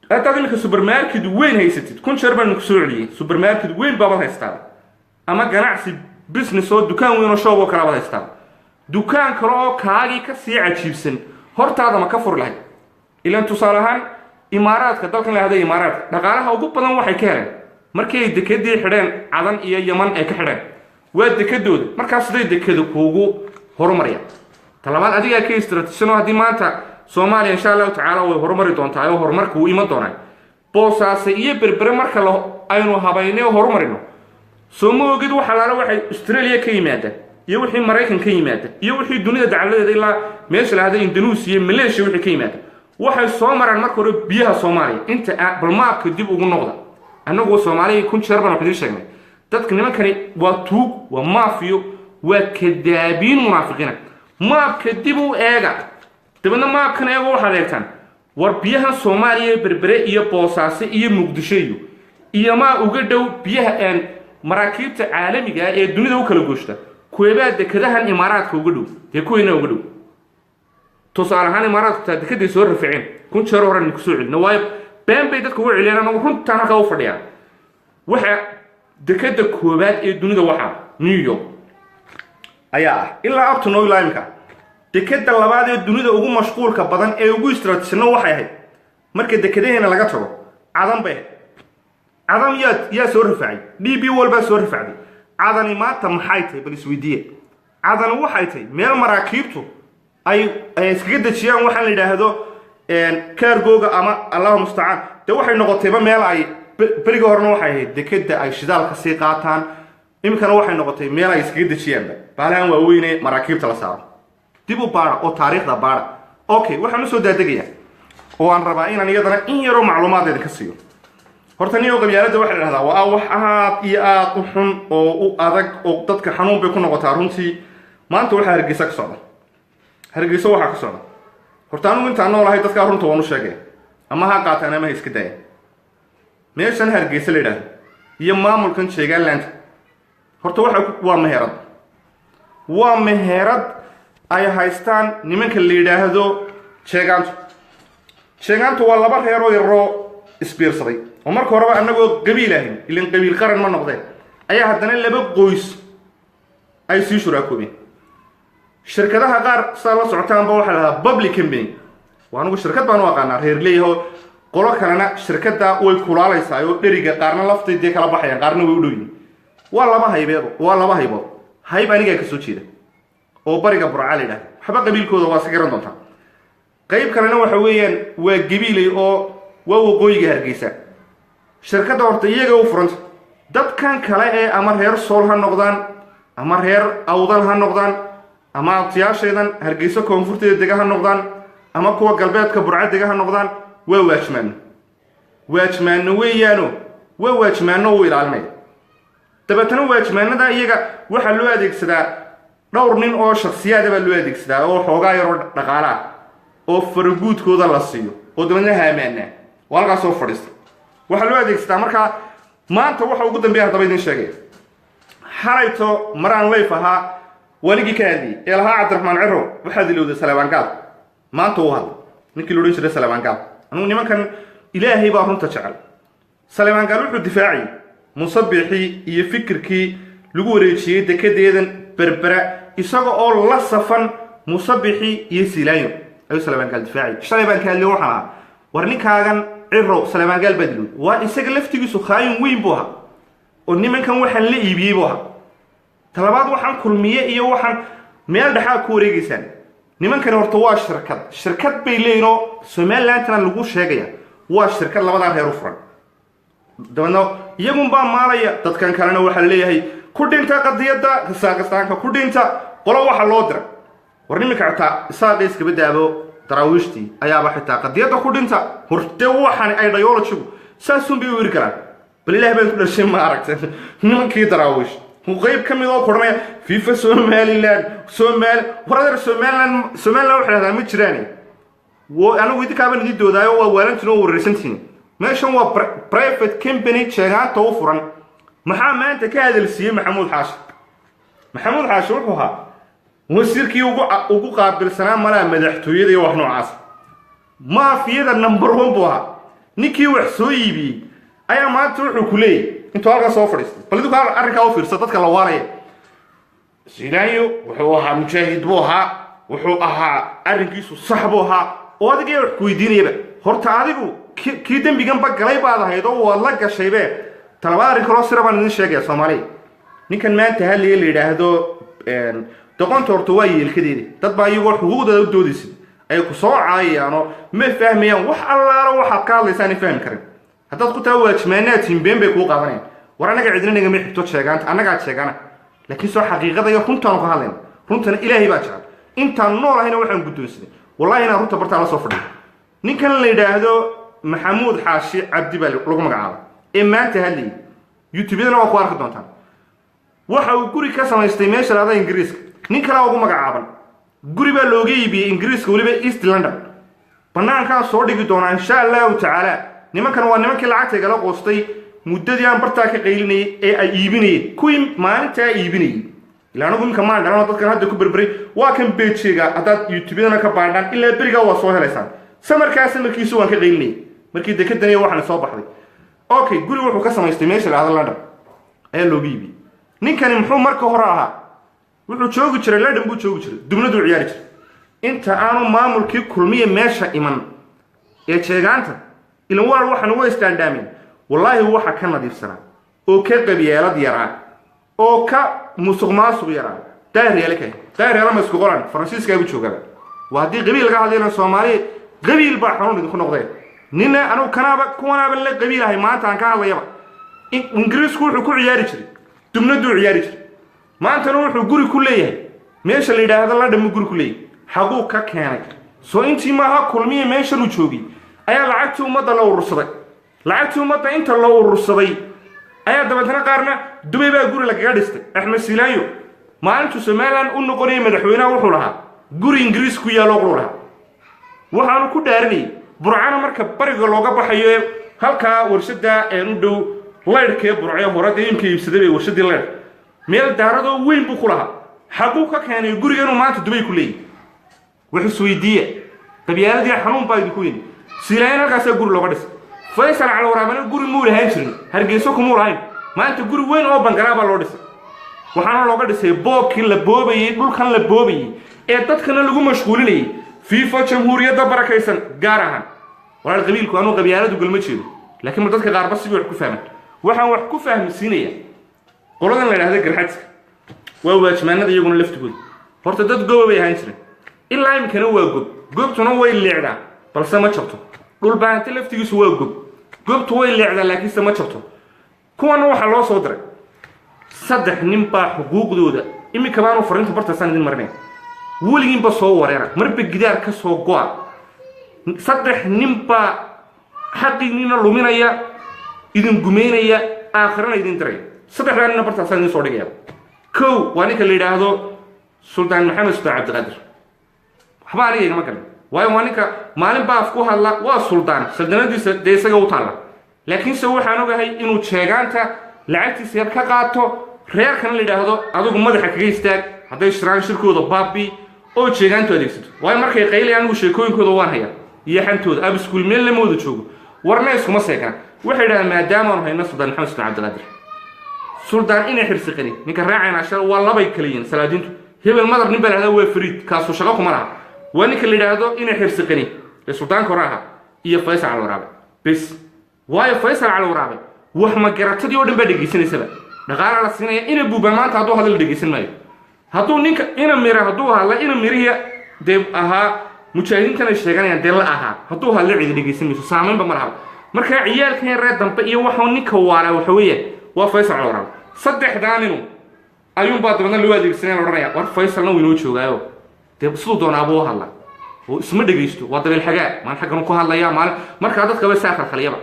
haddaad iminka supermarket weyn haysatid, kun jeer baan ku soo celiyey, supermarket weyn baabad haystaa ama ganacsi business oo dukaan weyn oo shop oo kale baad haystaa, dukaan kale oo kaagii ka sii cajiibsan hortaada ma ka furi lahayd? Ilaan tusaale ahaan Imaaraadka, dalkan la hahda Imaaraadka, dhaqaalaha ugu badan waxay ka heleen markii ay dekedii xidheen Cadan iyo Yaman ay ka xidheen. Waa dekadooda. Markaas siday dekada kuugu horumarayaan? Talabaad, adigaa ka istaraatiisan oo haddii maanta Soomaaliya insha Allahu tacaala way horumari doontaa oo horumarka wuu iman doonaa, Boosaase iyo Berbere marka la aynu habaynay oo horumarino, soo ma ogid wax alaala waxay Australia ka yimaada iyo wixii Maraykan ka yimaada iyo wixii dunida dacaladeeda ilaa meesha lahada Indonesia iyo Malaysia wixii ka yimaada waxay soo maraan marka hore biyaha Soomaaliya? Inta bal maabka dib ugu noqda. Annagu Soomaaliya kun jeer baan wax idiin sheegnay. Dadka nimankani waa tuug, waa maafiyo, waa kadaabiin, munaafiqiina. Maabka dib u eega. Dabeedna maabkan eego, waxaad eegtaan war biyahan Soomaaliya, Berbere iyo Boosaaso iyo Muqdisho iyo maa uga dhow biyaha maraakiibta caalamiga ah ee dunida u kala gooshta? Kuweebaa dekadahan Imaaraadka uga dhow? Dee kuweyna uga dhow. Tusaale ahaan Imaaraadku taa dekaday soo raficeen kun jeer horan kusoo celina, waayo been bay dadka uga celiyaan, anagu runtaan halkaa u fadhiyaa. Waxa dekada koowaad ee dunida waxaa New York ayaa ah ilaa up to now. Ilaa imika dekada labaad ee dunida ugu mashquulka badan ee ugu istaraatiijisano waxay ahayd, marka dekadaheena laga tago, Cadan bay ahayd. Cadan yaa soo rafacay? DP World baa soo rafacday. Cadani maanta maxay tahay? Bal isweydiiye. Cadani waxay tahay meel maraakiibtu ay iskaga dejiyaan waxaan la yidhaahdo cargoga ama Allahu mustacaan. Dee waxay noqotayba meel ay beriga horena waxay ahayd dekeda ay shidaalka sii qaataan, iminkana waxay noqotay meel ay iskaga dejiyaanba baalahan waaweyne maraakiibta la saaro. Dib u baara oo taariikhda baara. Okay, waxaan usoo daadegayaa oo aan rabaa inaan iyadana in yaroo macluumaad idinka siiyo. Horta niyo qabyaaladda waxa la dhahdaa waa wax aad iyo aad u xun oo u adag oo dadka xanuun bay ku noqotaa runtii. Maanta waxaa Hargeysa ka socda, Hargeysa waxaa ka socda, horta anigu intaan noolahay dadkaa runta waan u sheegaya, ama ha qaataan ama ha iska daaya. Meeshan Hargeysa la yidhaahdo iyo maamulkan Sheegaanland horta waxa waa meherad, waa meherad ay haystaan nimanka la yidhaahdo Jeegaantu. Jeegaantu waa laba reeroo yaroo isbiirsaday oo marka horeba annagoo qabiil ahayn, ilan qabiil qaran ma noqdeen, ayaa haddana laba qoys ay sii shuraakoobeen. Shirkadaha qaar sidaa la socotaanba waxaa la dhahaa public company. Waa anigu shirkad baan u aqaanaa reer leeyaho, qolo kalena shirkadda way kulaalaysaa oo dheriga qaarna laftay dee kala baxayaan, qaarna way u dhow yihiin. Waa laba haybeed, waa laba haybood. Hayb anigaa kasoo jeeda oo bariga Burca la yidhahda, waxba qabiilkooda waa iska garan doontaa. Qayb kalena waxa weeyaan waa Gabiiley oo Waa waqooyiga Hargeysa. Shirkadda horta iyaga u furanta. Dadkan kale ee ama reer Sool ha noqdaan, ama reer Awdal ha noqdaan, ama abtiyaashaydan Hargeysa koonfurteeda dega ha noqdaan, ama kuwa galbeedka Burca dega ha noqdaan, waa waajmaano, waajmaano weeyaano, waa waajmaano uu ilaalinaya. Dabeetana waajmaanada iyaga waxaa loo adeegsadaa dhowr nin oo shaksiyaada baa loo adeegsadaa, oo xoogaa yaroo dhaqaala ah oo faraguudkooda la siiyo, oo dabeedna haamaanaa oo halkaas soo fadhiista waxaa loo adeegsadaa. Markaa maanta waxa ugu dambeeya haddaba idin sheegaya, xalayto maraan live ahaa wanigii ka hadliyey ee lahaa Cabdiraxmaan Ciro waxaad ilowday Saleebaan Gaal. Maanta uu hadlay ninkii la odhan jiray Saleebaan Gaal. Anugu nimankan Ilaahay baa runta jecel. Saleebaan Gaal wuxuu difaacayay Musabixii iyo fikirkii lagu wareejiyey dekedeedan Berbera, isaga oo la safan Musabixii iyo Siilaanyo ayuu Saleebaan Gaal difaacayay. Shalay baan ka hadliyo, waxaan ahaa war ninkaagan Ciro, Saleebaan Gaal baad ilowday. Waa isaga laftigiisu khaayin weyn buu ahaa, oo nimankan waxaan la iibiyey buu ahaa. Talabaad, waxaan Kulmiye iyo waxaan meel dhexaa ku wareegeysaan. Nimankani horta waa shirkad, shirkad bay leeyihin oo Somalilandna lagu sheegaya. Waa shirkad labadaa reer u furan. Dabeedna iyagunbaa maalaya. Dadkan kalena waxaa leeyahay ku dhinta qadiyadda Kasaakistaanka, ku dhinta. Qolo waxa loo diray war niminka xitaa Isaaqa iskaba daabo, Daraawiishtii ayaaba xitaa qadiyadda ku dhinta. Horte waxaan ideology-gu saasun bay u iri karaan. Bal Ilaah baan ku dhashay, ma aragta nimankii Daraawiish qayb ka mid oo koranaya "Viva Somaliland"? Somal war adeer, Somaliland, Somaliland waxay dhahdaa ma jiraan. Anigu idinkaaban idin doodaayo, waa waalantiin oo wareersantihiin. Meeshan waa private company jeegaanta u furan. Maxaa maanta ka hadalsiiyey Maxamuud Xaashi? Maxamuud Xaashi wuxuu ahaa wasiirkii ugu qaabilsanaa malaha madaxtooyada iyo wax noocaas. Maafiyada number one buu ahaa. Ninkii wax soo iibiyey ayaa maanta wuxuu ku leeyahy intuu halkan soo fadhiistay, bal idinku arrinkaa u fiirsa, dadka la waalaya. Siilaanyo wuxuu ahaa mujaahid buu ahaa, wuxuu ahaa arrinkiisu sax buu ahaa, oo adiga wax ku weydiinayaba. Horta adigu kii dembiganba galay baad ahayd oo waad la gashaybe. Talabaad, arrin kaloo sira baan idin sheegaya, Soomaaliya. Ninkan maanta hadlaya la yidhaahdo doqonta, horta waa yeelkadeedi. Dad baa iyagoo xuquuqdooda u doodaysid ay ku soo caayayaanoo ma fahmayaan wax allaalo waxaad ka hadlaysaanay fahmi karin. Haddaad ku taa waajmaanaad timbeen bay kuu qaadanayaan. War annaga cidina nagama xigto sheegaanta, annagaa sheegana, laakiin soo xaqiiqada iyo runtaanu ka hadlayna. Runtana Ilaahay baa jecel. Intaan nool ahayna waxaan guddoonsaday wallahi inaan runta bartaa la soo fadhiyo. Ninkan la yidhaahdo Maxamuud Xaashi Cabdi baa lagu magacaaba ee maanta hadlayay, YouTube-yadana waa ku arki doontaan. Waxa uu guri ka samaystay meesha lahada Ingiriiska. Nin kalea ugu magacaaban guri baa looga iibiyey Ingiriiska, weliba East London. Banaankaan soo dhigi doonaa insha Allahu tacaala. Nimankan waa nimankii lacagta igala qoostay muddadii aan bartaa ka qaylinayay ee ay iibinayeen, kuwii maalintaa iibinayay. Ila anigu iminka maan dhalanoo dadkan hadda ku berberay. Waa kan page-ga, haddaad YouTube-yadana ka baadhaan ilaa berigaa waa soo helaysaan. Samarkaa samarkiisu waan ka qaylinayay markii dekadaniya waxaana soo baxday. Okay, guri wuxuu ka samaystay meesha lahada London ayaa looga iibiyey. Ninkani muxuu marka hore ahaa? Wuxuu joogi jiray London buu joogi jiray, dubnaduu ciyaari jiray inta aanu maamulkii Kulmiya meesha iman ee jeegaanta. Ilan walaal waxaan uga istaandhaameen wallaahi waxa ka nadiifsanaa oo ka qabyeelad yaraa oo ka musuq maasuq yaraa Daahiryaale. Ka Daahiryaale ma isku qoran Faransiiskaabu joogaba. Waa haddii qabiil laga hadlayna, Soomaaliya qabiil baa xanuun idinku noqdeen. Nina anugu kanaaba kuwanaaba la qabiilahay maanta aan ka hadlayaba. Ingiriisku wuxuu ku ciyaari jiray dubnaduu ciyaari jiray. Maantana wuxuu guri ku leeyahay meesha la yidhaahdo London buu guri ku leeyahay. Xaguu ka keenay? Soo intii maaha Kulmiya meeshanuu joogay ayaa lacagtii ummadda la urursaday. Lacagtii ummadda inta la urursaday ayaa dabeetna qaarna Dubay baa guri lagaga dhistay. Axmed Siilaanyo maalintuu Somaliland u noqonayay madaxweynaha wuxuu lahaa guri Ingiriis ku yaallo quru lahaa, waxaanu ku dhaarinayay Burcana marka bariga looga baxayo halkaa warshada een u dhow laydhkee Burcee hore dee imka iibsaday bay warshadii laydh meel daaradoo weyn buu ku lahaa. Xaguu ka keenay guriga inuu maanta Dubay ku leeyahy? Wax isweydiiya, qabyaaladii xanuun baa idinku weyn. Siilaayana halkaasaa guri looga dhisay. Faysal Calwaraabana guri muu lahaan jirin, Hargeyso kumuu lahayn. Maanta guri weyn oo bangalaa baa loo dhisay. Waxaana looga dhisay boobkii la boobayey, dhulkan la boobayey ee dadkana lagu mashquulinayay "Viva jamhuuriyadda barakaysan". Gaar ahaan walaal qabiilku, anuu qabyaaladu galma jeedo, laakiin ma dadka qaarba sibay wax ku fahman. Waxaan wax ku fahmsiinaya qoladan la idhahda Garxadska waa waajmaanada iyaguna laftigooda. Horta dad goba bay ahaan jireen, ilaa imikana waa gob. Goobtuna way leecdaa balse ma jabto. Dhulbahante laftigiisu waa gob, gobtu way leecdaa, laakiinse ma jabto. Kuwana waxaa loo soo diray saddex nin baa xuquuqdooda. Iminka baanu fariinta bartaasaan idin marinaya. Weligiinba soo wareera, marba gidaar ka soo go'a. Saddex nin baa xaqiinina luminaya, idin gumaynaya, aakhirana idin diraya. Saddexdaa ninna bartaasaan idin soo dhigaya. Kow waa ninka la yidhaahdo Suldaan Maxamed Suldaan Cabdiqaadir. Waxba aniga igama galin, waayo waa ninka maalin baaf ku hadla. Waa suldaan, saldanadiisa dee isaga u taalla, laakiinse waxaan ogahay inuu jeegaanta lacagtiisa yar ka qaato, reerkana la yidhaahdo adigu madaxa kaga istaag, hadday shiraan shirkooda baabi oo jeegaantu adeegsato. Waayo markay qaylayaan, anigu sheekooyinkooda waan hayaa iyo xantooda. Abiskuul meel lama wada joogo, warna iskuma seekana. Waxay yidhahdaan maadaamaanu hayno Suldaan Maxamed Suldaan Cabdiqaadir, Suldaan inay xirsiqani ninka raacayna ashar waa labay kala yihiin salaadiintu. Hebel madar nin baa la yidhahdaa, waa fariid, kaasuu shaqo kuma laha. Waa ninka la yidhaahdo inay xirsiqani ee suldaanka hore ahaa iyo Faysal Calwaraabe bes. Waayo Faysal Calwaraabe wax magaratadii oo dhan baa dhegaysanaysaba, dhaqaala la siinaya. Ina Buuba maanta hadduu hadla la dhegaysan maayo. Hadduu ninka ina mira hadduu hadla, ina mirihii dee ahaa mujaahidiintan ay sheeganayaan dee la ahaa, hadduu hadla cidi dhegaysan mayso, saamaynba ma lahaba. Markaa ciyaalkan reer dambe iyo waxuu ninka waalaa waxa weeyaan waa Faysal Calwaraabe. Saddexdaa ninu ayuunbaa dabadna loo adeegsanaya, la odhanaya war Faysalna wuu inoo joogaayo, dee siduu doonaabuu u hadla oo isma dhegaysto, waa dabeel xagaa, maalin xaggan ku hadlaya, maalin markaa dadkaba saa khalkhaliyaba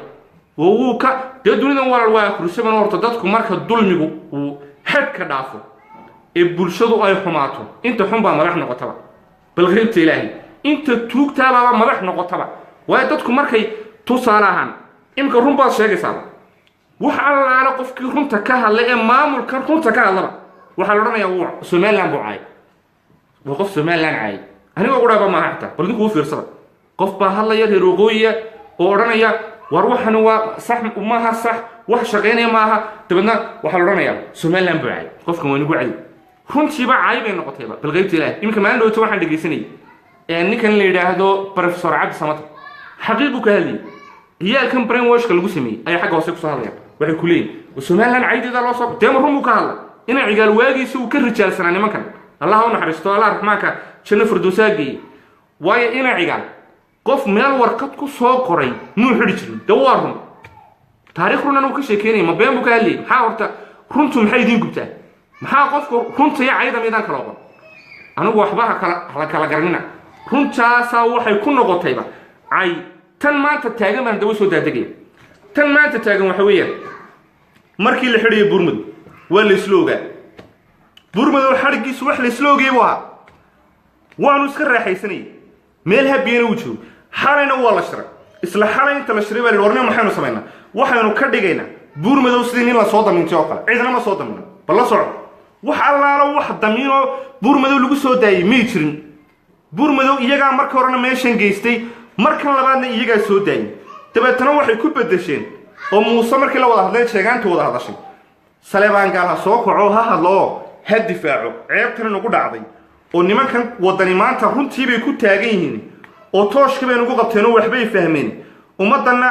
oo wuu ka dee dunidan walaal waa akhrisaban. Horta dadku marka dulmigu uu xad ka dhaafo ee bulshadu ay xumaato, inta xun baa madax noqotaba. Bal qeybta Ilaahay, inta tuugtaabaaba madax noqotaba. Waayo dadku markay tusaale ahaan iminka run baad sheegaysaaba, wax allaale qofkii runta ka hadlay ee maamulkan runta ka hadlaba waxaa la odhanayaa wuu Somaliland buu caayay, waa qof Somaliland caayay. Anigoo quraaba maaha xitaa, bal idinku u fiirsada. Qof baa hadlaya reer waqooyiya oo odhanaya war waxani waa sax maaha, sax wax shaqaynaya maaha. Dabeedna waxaa la odhanayaa Somaliland buu caayay, qofkan waa inagu cadow. Runtiiba caay bay noqotayba. Bal qaybta Ilaah, iminka maalin dhowto waxaan dhegaysanayay ninkan la yidhaahdo Professor Cabdi Samata, xaqiiqu ka hadlayay. Ciyaalkan brainwashka lagu sameeyey ayaa xagga hoose kusoo hadlaya, waxay ku leeyihin Somaliland caydeeda loo soo deema. Run buu ka hadla ina Cigaal waagiisa uu ka rijaalsanaa nimankan. Allah ha u naxariisto, Allah raxmaanka janno firdowsaa geeyey. Waayo ina Cigaal qof meel warqad ku soo qoray muu xidhi jirin. Dee waa run, taariikh runan uu ka sheekeynaya, ma been buu ka hadlayay? Maxaa horta runtu maxay idiin gubtaa? Maxaa qofku runta iyo cayda miydaan kala oqon? Anigu waxba ha kala hala kala garanina. Runtaasaa waxay ku noqotayba cay. Tan maanta taagan baan daba soo daadegaya. Tan maanta taagan waxa weeyaan markii la xidhayay Buurmadow waa la isla ogaa. Buurmadow xadhiggiisu wax la isla ogayay buu ahaa, waanu iska raaxaysanayay, meel habiyana wuu joogo. Xalayna waa la shiray. Isla xalay inta la shiray baa la yidhi warnimo maxaynu samaynaa? Waxaynu ka dhigaynaa Buurmadow sidii nin la soo damiintay oo kale. Cidna ma soo damino, bal la soco. Wax allaalo wax damiinoo Buurmadow lagu soo daayay may jirin. Buurmadow iyagaa marka horena meeshan geystay, markan labaadna iyagaa soo daayay. Dabeetana waxay ku bedesheen oo Muuse markii la wada hadleen, sheegaanta wada hadashay, Saleebaan Gaal ha soo kaco, ha hadlo oo ha difaaco ceebtan inagu dhacday oo nimankan Waddani maanta runtii bay ku taagan yihiin oo tooshka bay nagu qabteen oo waxbay fahmeen. Ummaddanna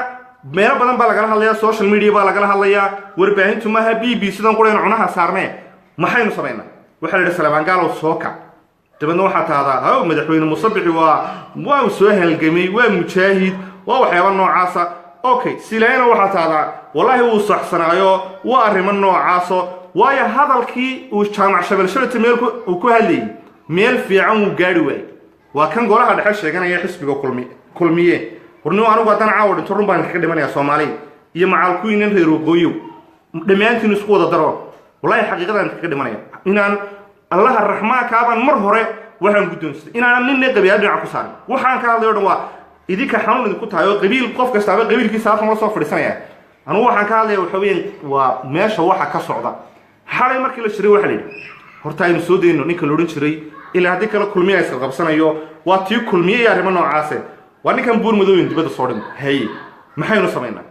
meelo badan baa lagala hadlayaa, social media baa lagala hadlayaa, warbaahintu maaha BBC sidan quraynu cunaha saarnee. Maxaynu samaynaa? Waxaa la yidhi Saleebaan Gaalow soo kac, dabeedna waxaa tahdaa haw madaxweyne Musabixi waa soo halgamay, waa mujaahid, waa waxyaaba noocaasa. Okay, Silaayana waxaa tahdaa wallaahi wuu saxsanaayo, waa arrimo noocaaso. Waayo hadalkii uu Jaamac Shabel shalata meel uu ku hadlayay meel fiican wuu gaari waayey. Waa kan golaha dhexe sheeganaya xisbiga Kulmiye. Hornimo anigu haddaan caawa dhinto run baan kaga dhimanayaa. Soomaaliya iyo macaalkuwiinan reer waqooyow dhammaantiin isku wada daro, wallahi xaqiiqadaan kaga dhimanaya inaan Allaha raxmaankaabaan mar hore waxaan guddoonsaday inaanan ninna qabiila dhinaca ku saarin. Waxaan ka hadlay o dhan waa idinka xanuun idinku tahay oo qabiil qof kastaaba qabiilkiisa halkan la soo fadhiisanaya. Anugu waxaan ka hadlaya waxa weeyaan waa meesha waxa ka socda. Xalay markii la shiray waxaa la yidhi horta aynu soo dayno ninka la odhan jiray, ilaa haddii kale Kulmiya iska qabsanayo, waa tii Kulmiye iyo arrimo noocaase. Waa ninkan Buurmadooyin dibadda soo dhigno. Haye, maxaynu samaynaa?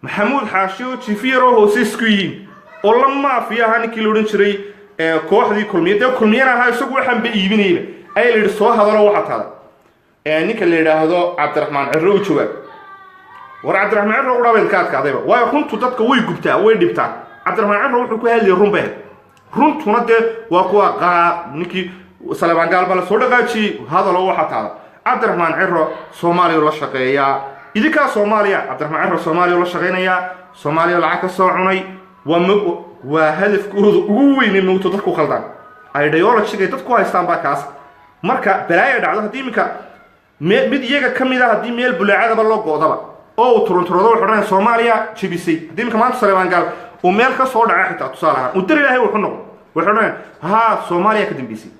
Maxamuud Xaashi oo jifi yaroo hoose isku yihiin oo la maafiya ahaa ninkii la odhan jiray kooxdii Kulmiye, dee Kulmiyana ahaa isagu waxaanba iibinayba, ayaa la yidhi soo hadalo, waxaa taada ninka la yidhaahdo Cabdiraxmaan Cirro u jawaab. War Cabdiraxmaan Cirro qudhaa bayd ka adkaadayba, waayo runtu dadka way gubtaa, way dhibtaa. Cabdiraxmaan Cirro wuxuu ku hadlayay run bay, runtuna dee waa kuwa qaa ninkii Saleebaan Gaal baa la soo dhaqaajiyey. Hadalo waxaa taada Cabdiraxmaan Ciro Soomaaliya la shaqeeyaa. Idinkaa Soomaaliya, Cabdiraxmaan Ciro Soomaaliya la shaqaynayaa, Soomaaliya lacag ka soo cunay. Waa waa hadafkooda ugu weynay moogto dadku khaldaan, ideology-gay dadku haystaan baa kaas. Marka balaaya dhacdo, haddii iminka mid iyaga ka mid a, haddii meel bulaacadaba loo go'daba oo uu turunturoodo, wuxuu odhanaya Soomaaliya jebisay. Haddii iminka maanta Saleebaan Gaal uu meel ka soo dhaca, xitaa tusaale ahaan uu dar Ilaahay wuxu noqdo, waxay odhanaya haa, Soomaaliya ka dambeysay.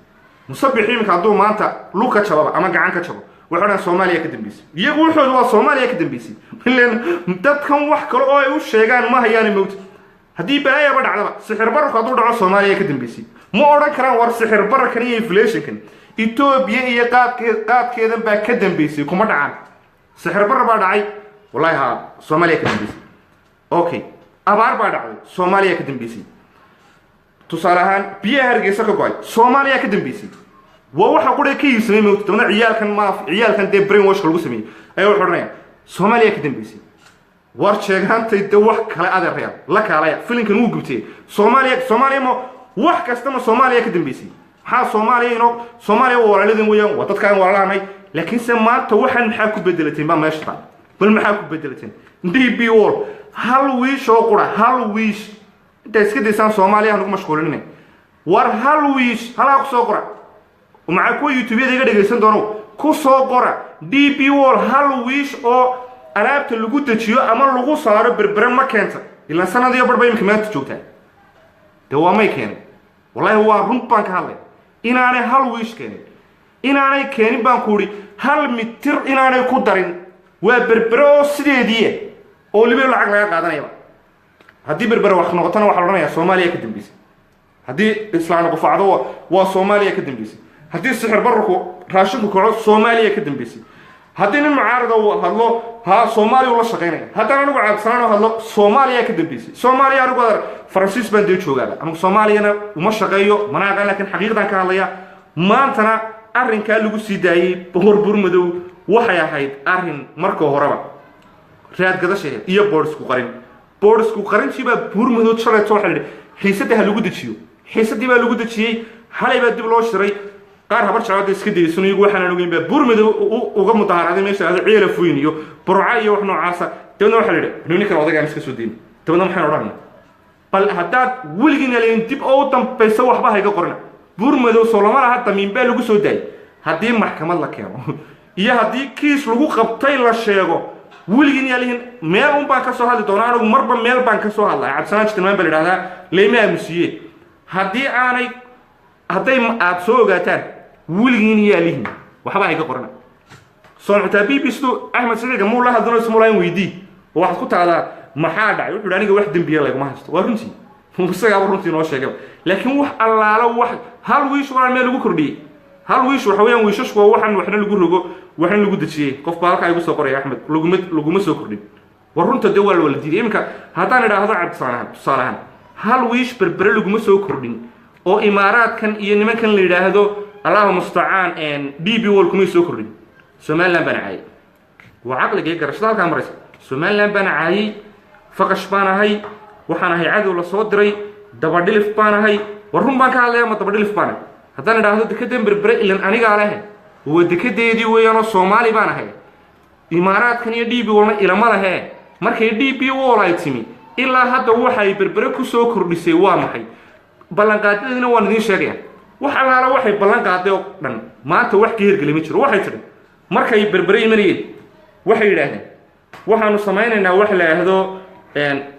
Musabix iminka hadduu maanta lug ka jababa ama gacan ka jabo, waxay odhanaya Soomaaliya ka dambeysay. Iyagu wuxoodu waa Soomaaliya ka dambeysay, ileen dadkan wax kale oo ay u sheegaan ma hayaane mowta. Haddii balaayaba dhacdaba, sixir bararku hadduu dhaco, Soomaaliya ka dambeysay. Ma odhan karaan war sixir bararkan iyo inflationkan Etoobiya iyo qaadkeedan baa ka dambeysay, kuma dhacaan. Sixir barar baa dhacay, wallahi haa, Soomaaliya ka dambeysay. Okay, abaar baa dhacday, Soomaaliya ka dambeysay. Tusaale ahaan biyaha Hargeysa ka go-ay, Soomaaliya ka dambeysay. Waa waxa qura ka iibsamay mowta. Dabna ciyaalkan ma ciyaalkan dee brainwashka lagu sameeyey ayaa wuxuu odhanaya Soomaaliya ka dambeysay. War sheegaantay dee wax kale adeerayaan la kaalaya, filinkan wuu gubtay. Soomaaliya, Soomaaliya, ma wax kasta ma Soomaaliya ka dambeysay? Maxaa Soomaaliya inoo? Soomaaliya waa walaaladin weeyaan, waa dadkaan walaalahanay. Laakiinse maanta waxaan maxaa ku bedelateen baa meesha taa? Bal maxaa ku bedelateen DP World? Hal wiish oo qura, hal wiish intaa iska daysaan Soomaaliya ha nagu mashquulinina. War hal wiish halaa ku soo qora, maxaa kuwa YouTubeyada iga dhegaysan doono, ku soo qora DP World hal wiish oo alaabta lagu dejiyo ama lagu saaro Berbere ma keenta? Ilaa sanadiyo barba imika maanta joogtaa dee waa may keenin. Wallaahi waa run baan ka hadlay, inaanay hal wiish keenin, inaanay keenin baan ku idhi, hal mitir inaanay ku darin. Waa Berbere oo sideedii oo libe lacag laga qaadanayaba. Haddii Berbere wax noqotona, waxaa la odhanayaa Soomaaliya ka dambeysay. Haddii islaana qufacdo, waa Soomaaliya ka dambeysay. Haddii sixir bararku raashinku kaco, Soomaaliya ka dambeysay. Haddii nin mucaarada uu hadlo, ha, Soomaaliya ula shaqaynaya. Haddaan anigu Cabdisalaan oo hadlo, Soomaaliya ka dambeysay. Soomaaliya anigu adar Faransiis baan dee joogaaba, anigu Soomaaliyana uma shaqeeyo mana aqaan, laakiin xaqiiqdan ka hadlaya. Maantana arrinkaa lagu sii daayey Boqor Burmadow waxay ahayd arrin marka horeba raadgadashaheed iyo boodhisku qarin. Boodhisku qarintiibaa Buurmadow shalayto waxa la yidhi xiisadda ha lagu dejiyo. Xiisaddii baa lagu dejiyey, xalay baa dib loo shiray. Qaar habar jeclada iska daysan, iyagu waxaanaan ogeyn baa Buurmadow uga mudaharaaday meesha ahdo Ceela Fuyn iyo Burca iyo wax noocaasa. Dabeedna waxa la yidhi ninkan odaygaan iska soo dayn. Dabeedna maxaan odhanaya? Bal haddaad weligiin aleyn dib oo u dambaysa waxba hayga qorina. Buurmadow soo lama laha damiin baa lagu soo daayay. Haddii maxkamad la keeno iyo haddii kiis lagu qabtay la sheego, weligiin yaalihin meel un baan ka soo hadli doonaa. Anigu marba meel baan ka soo hadlaya. Cabdisanaan Jitilmaan baa la idhahdaa, leyma aamusiiye. Haddii aanay hadday aada soo ogaataan, weligiin yaalihin waxba hayga qorina. Soon xitaa BBC du Axmed Siciiga muu la hadlano, ismulayn weydii oo waxaad ku taahdaa maxaa dhacay? Wuxuu aniga wax dembiya laguma haysto. Waa runtii, isagaaba runtii noo sheegay. Laakiin wax allaalo wax hal wiish walaa meel lagu kordhiyey, hal wiish waxa weeyaan, wiishashku waa waxaan waxna lagu rogo waxna lagu dejiyey. Qof baa halkaa igu soo qoraya Axmed laguma soo kordhin. War runta dee waa la wala diiday. Iminka haddaan idhaahdo Cabdisalaan ahaan, tusaale ahaan, hal wiish Berbere laguma soo kordhin oo Imaaraadkan iyo nimankan la yidhaahdo, Allahu mustacaan, DP World kumay soo kordhin, Somaliland baan caayay. Waa caqliga iyo garashada halkaa maraysa. Somaliland baan caayay, faqash baan ahay, waxaan ahay cadow la soo diray, dabadhilif baan ahay. War run baan ka hadlaya, ma dabadhilif baan ahay haddaan idhaahdo dekadan Berbere ilan anigaa leh, waa dekadeedii weeyaanoo Soomaali baan ahay, Imaaraadkan iyo DP Worldna ilama lehe? Markay DP World ay timi ilaa hadda waxay Berbere ku soo kordhisay waa maxay? Ballanqaadadeedina waan idiin sheegaya. Wax allaala waxay ballan qaaday oo dhan maanta wax ka hirgeli ma jiro. Waxay tidhi markay Berbere imanayeen, waxay yidhaahdeen waxaanu samaynaynaa wax la yidhaahdo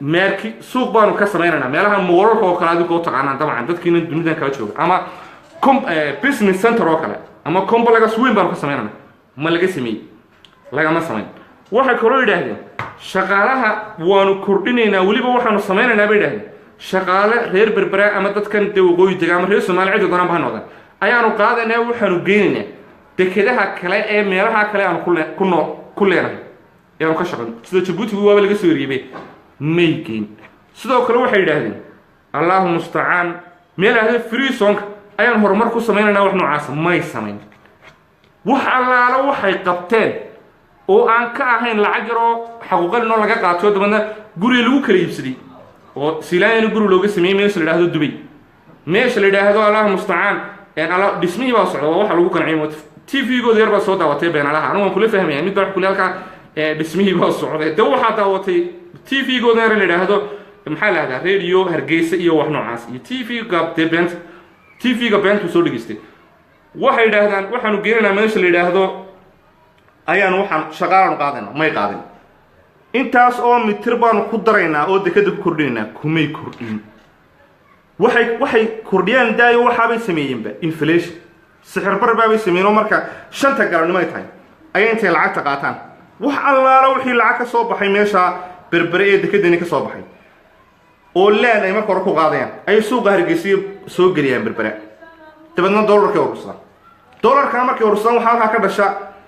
meerki suuq baanu ka samaynaynaa meelaha mall-alka oo kale, adinkoo taqaanaan dabcan dadkiina dunidan kala jooga, ama business center oo kale ama complex weyn baanu ka samaynayna. Ma laga sameeyey? Lagama samayn. Waxay kaloo yidhaahdeen shaqaalaha waanu kordhinaynaa, weliba waxaanu samaynaynaa bay yidhahdeen shaqaale reer Berbera ama dadkan dee waqooyi dega ama reer Soomaaliya cidda doonaan ba ha noqdaan ayaanu qaadaynaa, waxaanu geynaynaa dekedaha kale ee meelaha kale aanu ku nool ku leenahay ee aanu ka shaqayno, sida Jabuuti waaba laga soo eriyey, may geyn. Sidoo kale waxay yidhaahdeen, Allahu mustacaan, meel ahde free zone-ka ayaan horumar ku samaynaynaa, wax noocaasa may samayn. Wax allaalo waxay qabteen oo aan ka ahayn lacag yaroo xaquuqalinoo laga qaato, dabeedna guriga lagu kala iibsaday oo Silaanyana guri looga sameeyey meesha la yidhaahdo Dubay, meesha la yidhaahdo, Allahu mustacaan, dhismihii baa socda. Waa waxa lagu qanciyay. TV-gooda yar baa soo daawatay beenalaha. Anigu waan kula fahmaya mid baa kule halkaa Dhismihii baa socday. Dee waxaa daawatay TV-gooda yar la yidhaahdo, maxaa la yidhahdaa, Radio Hargeysa iyo wax noocaas, iyo TV-ga dee beenta, TV-ga beentuu soo dhegeystay. Waxay yidhaahdaan waxaanu geenaynaa meesha la yidhaahdo ayaanu waxaan shaqaalaanu qaadayna. May qaadin. Intaas oo mitir baanu ku daraynaa oo dekada ku kordhinaynaa, kumay kordhin. Waxay kordhiyaan daayo, waxaabay sameeyeenba inflation, sixir bar baabay sameeyeen. Oo marka 5ta galabnimo ay tahay ayay intay lacagta qaataan, wax allaala wixii lacag ka soo baxay meesha Berbere ee dekadani ka soo baxay oo laan ay marka hore ku qaadayaan, ayay suuqa Hargeysiya soo geliyaan Berbere. Dabeedna dollarkay urursadaan. Dollarkana markay urursadaan, waxaa halkaa ka dhasha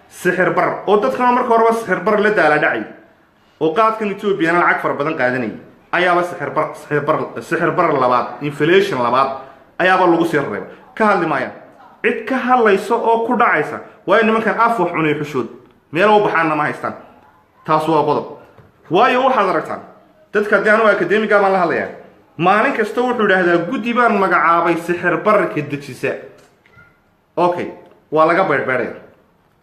sixir bar, oo dadkana marka horeba sixir bar la daala dhacay, oo qaadkan Etoobiyana lacag fara badan qaadanayay, ayaaba sixir bar labaad, inflation labaad ayaaba lagu sii rarayba. Ka hadli maayaan. Cid ka hadlaysa oo ku dhacaysa, waayo nimankan af wax cunay xushood, meel u baxaanna ma haystaan. Taas waa qodob. Waayo waxaad aragtaan dadka, haddii anugu academic-ga baan la hadlayaa, maalin kasta wuxuu idhaahdaa guddi baan magacaabay sixir bararka dejisa. Okay, waa laga beydhbeydhaya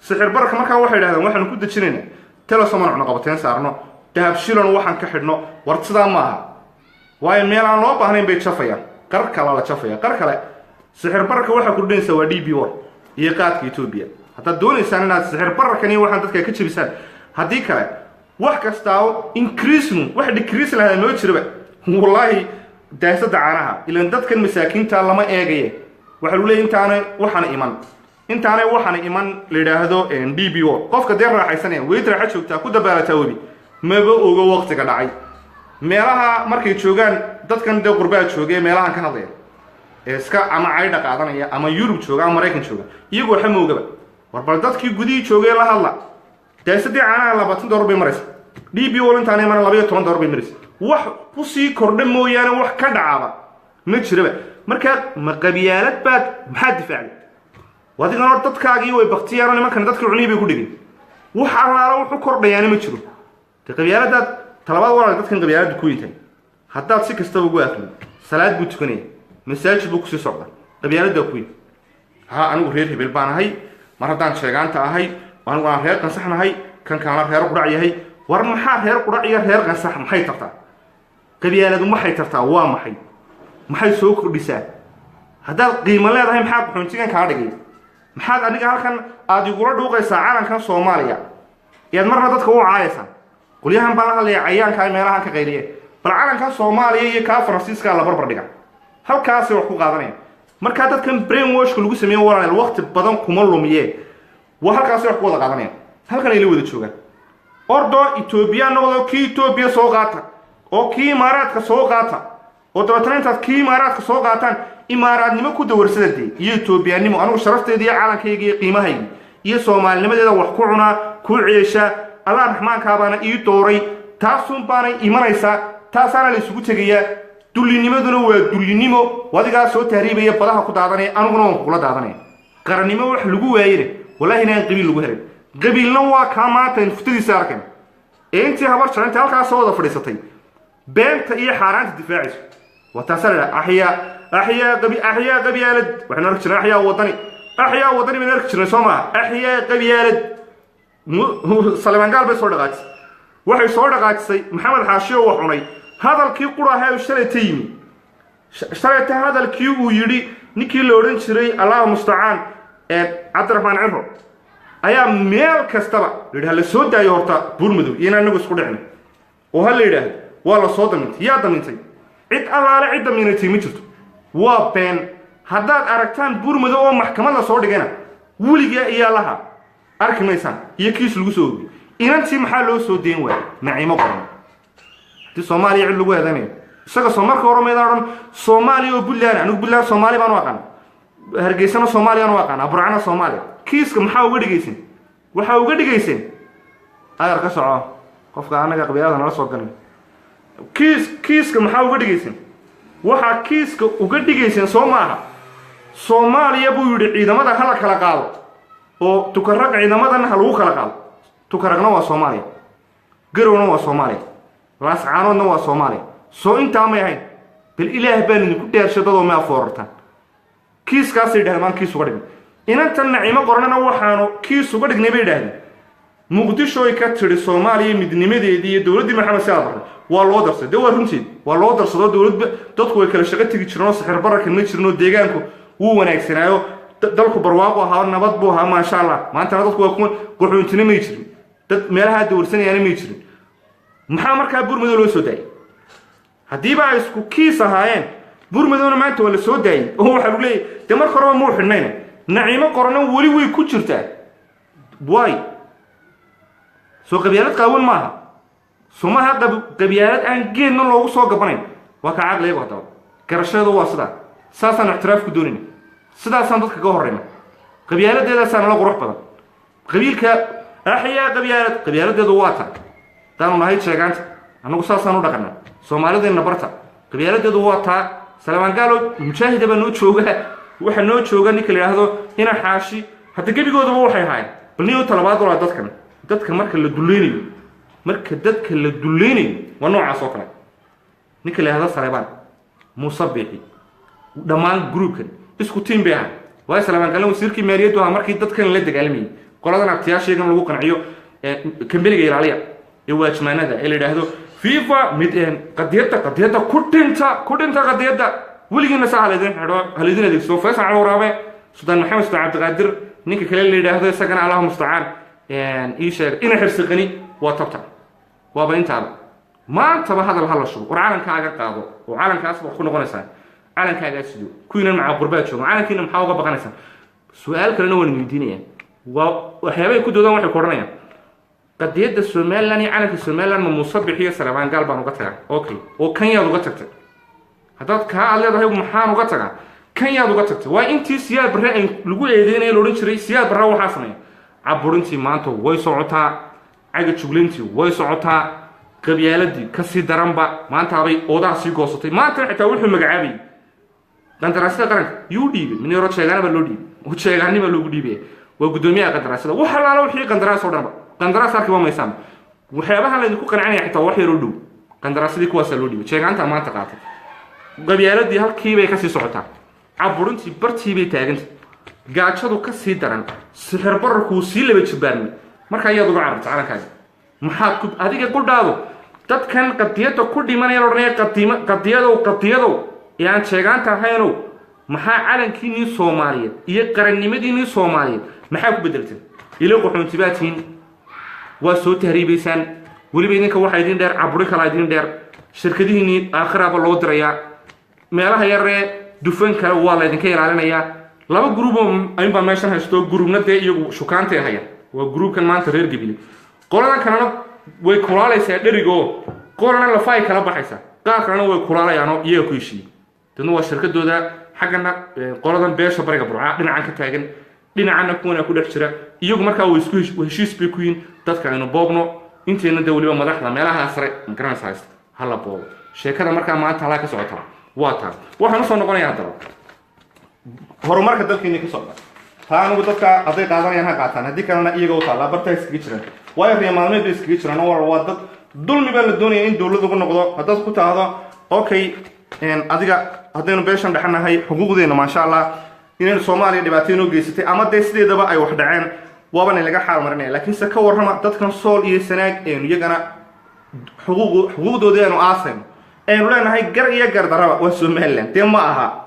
sixir bararka. Markaa waxay idhahdaan waxaanu ku dejinaynaa Telesom-an cunaqabateen saarno, Dahabshiilon waxaan ka xidhno. War sidaa maaha, waayo meel aan loo baahnayn bay jafayaan, qar kale la jafaya, qar kale. Sixir bararka waxaa kordhinaysaa waa DP World iyo qaadka Etoobiya. Haddaad doonaysaan inaad sixir bararkan iyo waxaan dadka ka jebisaan, haddii kale wax kastaa increase, wax decrease lahadaa moo jiraba. Wallaahi daasada caanaha ilan dadkan masaakiinta lama eegaye. Waxaa lagu leeyay intaanay waxaana iman, intaanay waxaana iman la yidhaahdo DP World. Qofka dee raaxaysanaya, weyd raaxa joogtaa ku dabaalataa webi, maba ogo waqtiga dhacay. Meelaha markay joogaan dadkan dee qurbaa jooga ee meelahan ka hadlaya ee iska ama caydha qaadanaya, ama Yurub jooga ama Maraykan jooga, iyagu waxa ma ogaba. War bal dadkii gudihii joogay la hadla. Daasadii caanaha $20 bay maraysa. DP World intaanay imana $12 bay maraysa. Wax kusii kordha mooyaane wax ka dhacaaba ma jiraba. Markaa ma qabyaalad baad maxaad difaacday? Adigan hor dadkaagii way baktiyaano, nimankan dadkii cunihii bay ku dhigin. Wax allaala wuxu kordhayaana ma jiro. De qabyaaladaad talabaad walaal, dadkan qabyaaladda ku weyntahay. Haddaad si kastaba ugu akriyo, salaad buu tukanaya, masaajid buu kusii socdaa, qabyaaladdaa ku weyn. Ha, anigu reer hebel baan ahay, mar haddaan sheegaanta ahay, anigu aan reer Qansaxnahay, kan kalena reer Qudhac yahay. War maxaa reer Qudhac iyo reer Qansax maxay tartaa? Qabyaaladu maxay tartaa? Waa maxay? Maxay soo kordhisaa? Haddaad qiimo leedahay, maxaa qaxoontigan kaa dhigay? Maxaad aniga halkan aada igula dhuuqaysaa calankan Soomaaliya iyaad marna dadka u caayaysaa? Qolyahan baan la hadlaya, cayaanka ay meelahan ka qayliye. Bal calankan Soomaaliya iyo kaa Faransiiska la barbar dhiga, halkaasay wax ku qaadanaya. Markaa dadkan brain wash-ka lagu sameeye, walaal, waqti badan kuma lumiye, waa halkaasay wax ku wada qaadanaya, halkan ay la wada joogaan. Ordo Etoobiya noqdo, kii Etoobiya soo qaata oo kii Imaaraadka soo qaata, oo dabeetana intaad kii Imaaraadka soo qaataan Imaaraadnimo ku dawarsada dee iyo Etoobiyaannimo. Anigu sharafteeda iyo calankayga iyo qiimahayga iyo soomaalinimadeeda wax ku cunaa, ku ceeshaa. Allah raxmaankaa ii dooray, taasun baanay imanaysaa, taasaana la isugu tegayaa. Dullinimaduna waa dullinimo. Adigaa soo tahriibaya, badaha ku daadanaya, aniguna waan kugula daadanaya. Qarannimo wax lagu waayena wallahi inaan qabiil lagu helay. Qabiilna waa kaa maanta aynu futadiisa arkayn ee intii habar jacinta halkaas soo wada fadhiisatay beenta iyo xaaraanta difaacayso. Waa taasaa la idhaha axyaa axyaa qabi axyaa qabyaalad. Waxaynu arki jirnay axyaa wadani, axyaa wadani baynu arki jirnay, soo maaha? Axyaa qabyaalad. Saleebaan Gaal bay soo dhaqaajisay. Waxay soo dhaqaajisay Maxamed Xaashi oo wax cunay. Hadalkii quraha uu shalayta yimi, shalayta hadalkii uu yidhi ninkii la odhan jiray, Allahu mustacaan, ee Cabdiraxmaan Ciro, ayaa meel kastaba la yidhi hala soo daayo horta Buurmadow iyo inaan inagu isku dhicin, oo ha la yidhaahdo waa la soo damintay. Yaa damintay? Cid allaale cid daminatay ma jirto, waa been. Haddaad aragtaan Buurmadow oo maxkamad la soo dhigayna, weligaa iyaa laha arki maysaan iyo kiis lagu soo ogiyey. Inantii maxaa loo soo deyn waayay Naciimo Qoran? Haddii Soomaaliya cid lagu eedanayo, isaga soo marka hore maydaan odhan Soomaaliya oo Puntland? Anigu Puntland Soomaali baan u aqaana, Hargeysana Soomaaliyaan u aqaana, Burcana Soomaaliya. Kiiska maxaa uga dhigaysin? Waxaa uga dhigayseen adar ka soco qofka anaga qabiilada nala soo galin. Kiiska maxaa uga dhigaysin? Waxaa kiiska uga dhigayseen, soo maaha, Soomaaliya buu yidhi ciidamada hala kala qaado oo Tukaraq ciidamadan ha lagu kala qaado. Tukaraqna waa Soomaaliya, Garowna waa Soomaaliya, Laascaanoodna waa Soomaaliya. Soo intaa may ahayn? Bal Ilaah baan idinku dheershay, dadoo ma afoorartaan? Kiiskaasay yidhahdeen maan kiis uga dhignay. Inantan Naciimo Qornana waxaanu kiis uga dhignay bay yidhaahdeen. Muqdisho ay ka tidhi Soomaaliya midnimadeedii iyo dowladdii Maxamed Siyaad Barre waa loo darsaday. Dee waa runteed, waa loo darsado. Dowladba dadku way kala shaqo tegi jireen oo sixir bararka ma jirin oo deegaanku wuu wanaagsanaayo, dalku barwaaqu ahaa, nabad buu ahaa, maasha Allah. Maantana dadku waa kuwa qaxoontina may jirin, dad meelaha dawarsanayaana may jirin. Maxaa markaa Buurmadow loo soo daayay haddiiba ay isku kiis ahaayeen? Buurmadowna maanta waa la soo daayey oo waxaa lagu leeyahy dee marka horeba muu xidhnayna. Naciimo Qorona weli way ku jirtaa. Waay, soo qabyaalad qaawan maaha? Soo maaha qabyaalad aan geedna loogu soo gabanayn? Waa ka caqliyagu. Haddaba garashadeedu waa sidaa. Saasaan ictiraaf ku doonayna, sidaasaan dadka ka horrayna, qabyaaladeedaasaa nala qurux badan. Qabiilka axyaa qabyaalad, qabyaaladeedu waa taa. Haddaanu nahay sheegaanta, annagu saasaan u dhaqanaa. Soomaalideenna barta, qabyaaladeedu waa taa. Salmaan Gaalo mujaahida baa noo jooga, waxaa noo jooga ninka la yidhaahdo Ina Xaashi. Hadda gebigoodaba waxay ahaayeen bal niyo talabaad walaa. Dadkan dadka marka la dulleynayo, marka dadka la dulleynayo waa noocaas oo kale. Ninka la yidhahdo Saleebaan Muuse Biixi, dhammaan groupkan isku tiim bay ahay. Waayo, Salebaan Galan wasiirkii maaliyaddu ahaa markii dadkan la dagaalamayay, qoladan abtiyaasheegan lagu qanciyo kambeniga ilaaliya ee waajmaanada ee la yidhaahdo FIFA mid qadiyadda, qadiyadda ku dhinta, ku dhinta qadiyadda weligiina saa halaydin xidho, halaydin adeegsado. Faysal Cali Waraabe, Sultaan Maxamed, Sultaan Cabdiqaadir, ninka kale la yidhaahdo isagana, Allahu mustacaan, ii sheeg, Ina Xirsiqani, waa tabta, waaba intaaba. Maantaba hadal hala shubo, war calankaaga qaado oo calankaas baad ku noqonaysaa, calankaagaa sido. Kuwiinan macaa qurbaa jooga, calankiina maxaa uga baqanaysaa? Su-aal kalena waan weydiinaya. Waa waxyaabay ku doodaan. Waxay ku odhanayaan qadiyadda Somaliland iyo calanka Somaliland ma Muuse Bixiyo Salebaan Gaal baan uga tagaa? Okay, oo kan yaad uga tagtay? Haddaad kaa aad leedahay maxaan uga tagaa, kan yaad uga tagtay? Waa intii Siyaad Barre ay lagu eedeynaya, la odhan jiray Siyaad Barre waxaa sameeya. Caburintii maanta way socotaa, caga juglintii way socotaa, qabyaaladii kasii daranba maantaabay oodaha sii goosatay. Maantana xitaa wuxuu magacaabayay qandaraasyada qaranka. Yuu dhiibay? Minero Jeegaana baa loo dhiibay oo Jeegaani baa loogu dhiibaya, waa guddoomiyaha qandaraasyada. Wax alaala wixii qandaraas oo dhanba qandaraas arkiba maysaan. Waxyaabaha laydinku qancinaya xitaa wax yaroo dhow, qandaraasyadii kuwaasaa loo dhiibay, Jeegaanta maanta qaatay. Qabyaaladii halkiibay kasii socotaa, caburintii bartiibay taagantay, gaajadu ka sii daran, sixir bararkuu sii laba jibaarmay. Marka ayaad uga cararta calankaaga? Maxaad ku adiga qudhaadu dadkan qadiyadda ku dhimanaya la odhanaya qadiima qadiyadow, qadiyadow ee aan sheegaanta ahaynow, maxaa calankiinii Soomaaliyeed iyo qarannimadiinii Soomaaliyeed maxaa ku bedelteen? Ilo qaxoonti baa tihiin, waa soo tahriibaysaan. Weliba idinka waxaa idin dheer caburi kalaa idin dheer. Shirkadihiinii aakhiraaba loo dirayaa, meelaha yaree dufan kale waa laydinka ilaalinayaa. Laba gruubo ayuunbaa meeshan haysto. Gruubna dee iyagu shukaantay hayaan, waa gruubkan maanta reer Gabile. Qoladan kalena way kulaalaysaa dherigo, qolana lafa ay kala baxaysaa, qaar kalena way kulaalayaanoo iyaga ku heshiiyey. Dadna waa shirkadooda xaggana, qoladan beesha bariga Burca dhinacan ka taagan, dhinacana kuwana ku dhex jira. Iyagu markaa way isku heshiis bay ku yihiin dadka aynu boobno inteena dee weliba madaxda meelaha sare magaranaysa haysta hala boobo. Sheekada markaa maanta halaa ka socota waa taas. Waxaan usoo noqonaya haddaba horumarka dalkeeni ka socda. Taa anigu dadka hadday qaadanayaan ha qaataan, haddii kalena iyaga u taallaa, bartaa iskaga jiraan. Waayo, riya maalmeed bay iskaga jiraan oo waa dad dulmi baa la doonaya in dowlad ugu noqdo. Haddaad ku taahdo okay, adiga haddaynu beeshan dhexanahay xuquuqdeena, maasha Allah, inaynu Soomaaliya dhibaato inoo geysatay ama dee sideedaba ay wax dhaceen, waabana laga xaal marinaya. Laakiin se ka warrama dadkan Sool iyo Sanaag aynu iyagana xuquuqdoodii aynu aasayno, aynu leenahay gar iyo gardaraba waa Somaliland? Dee ma aha.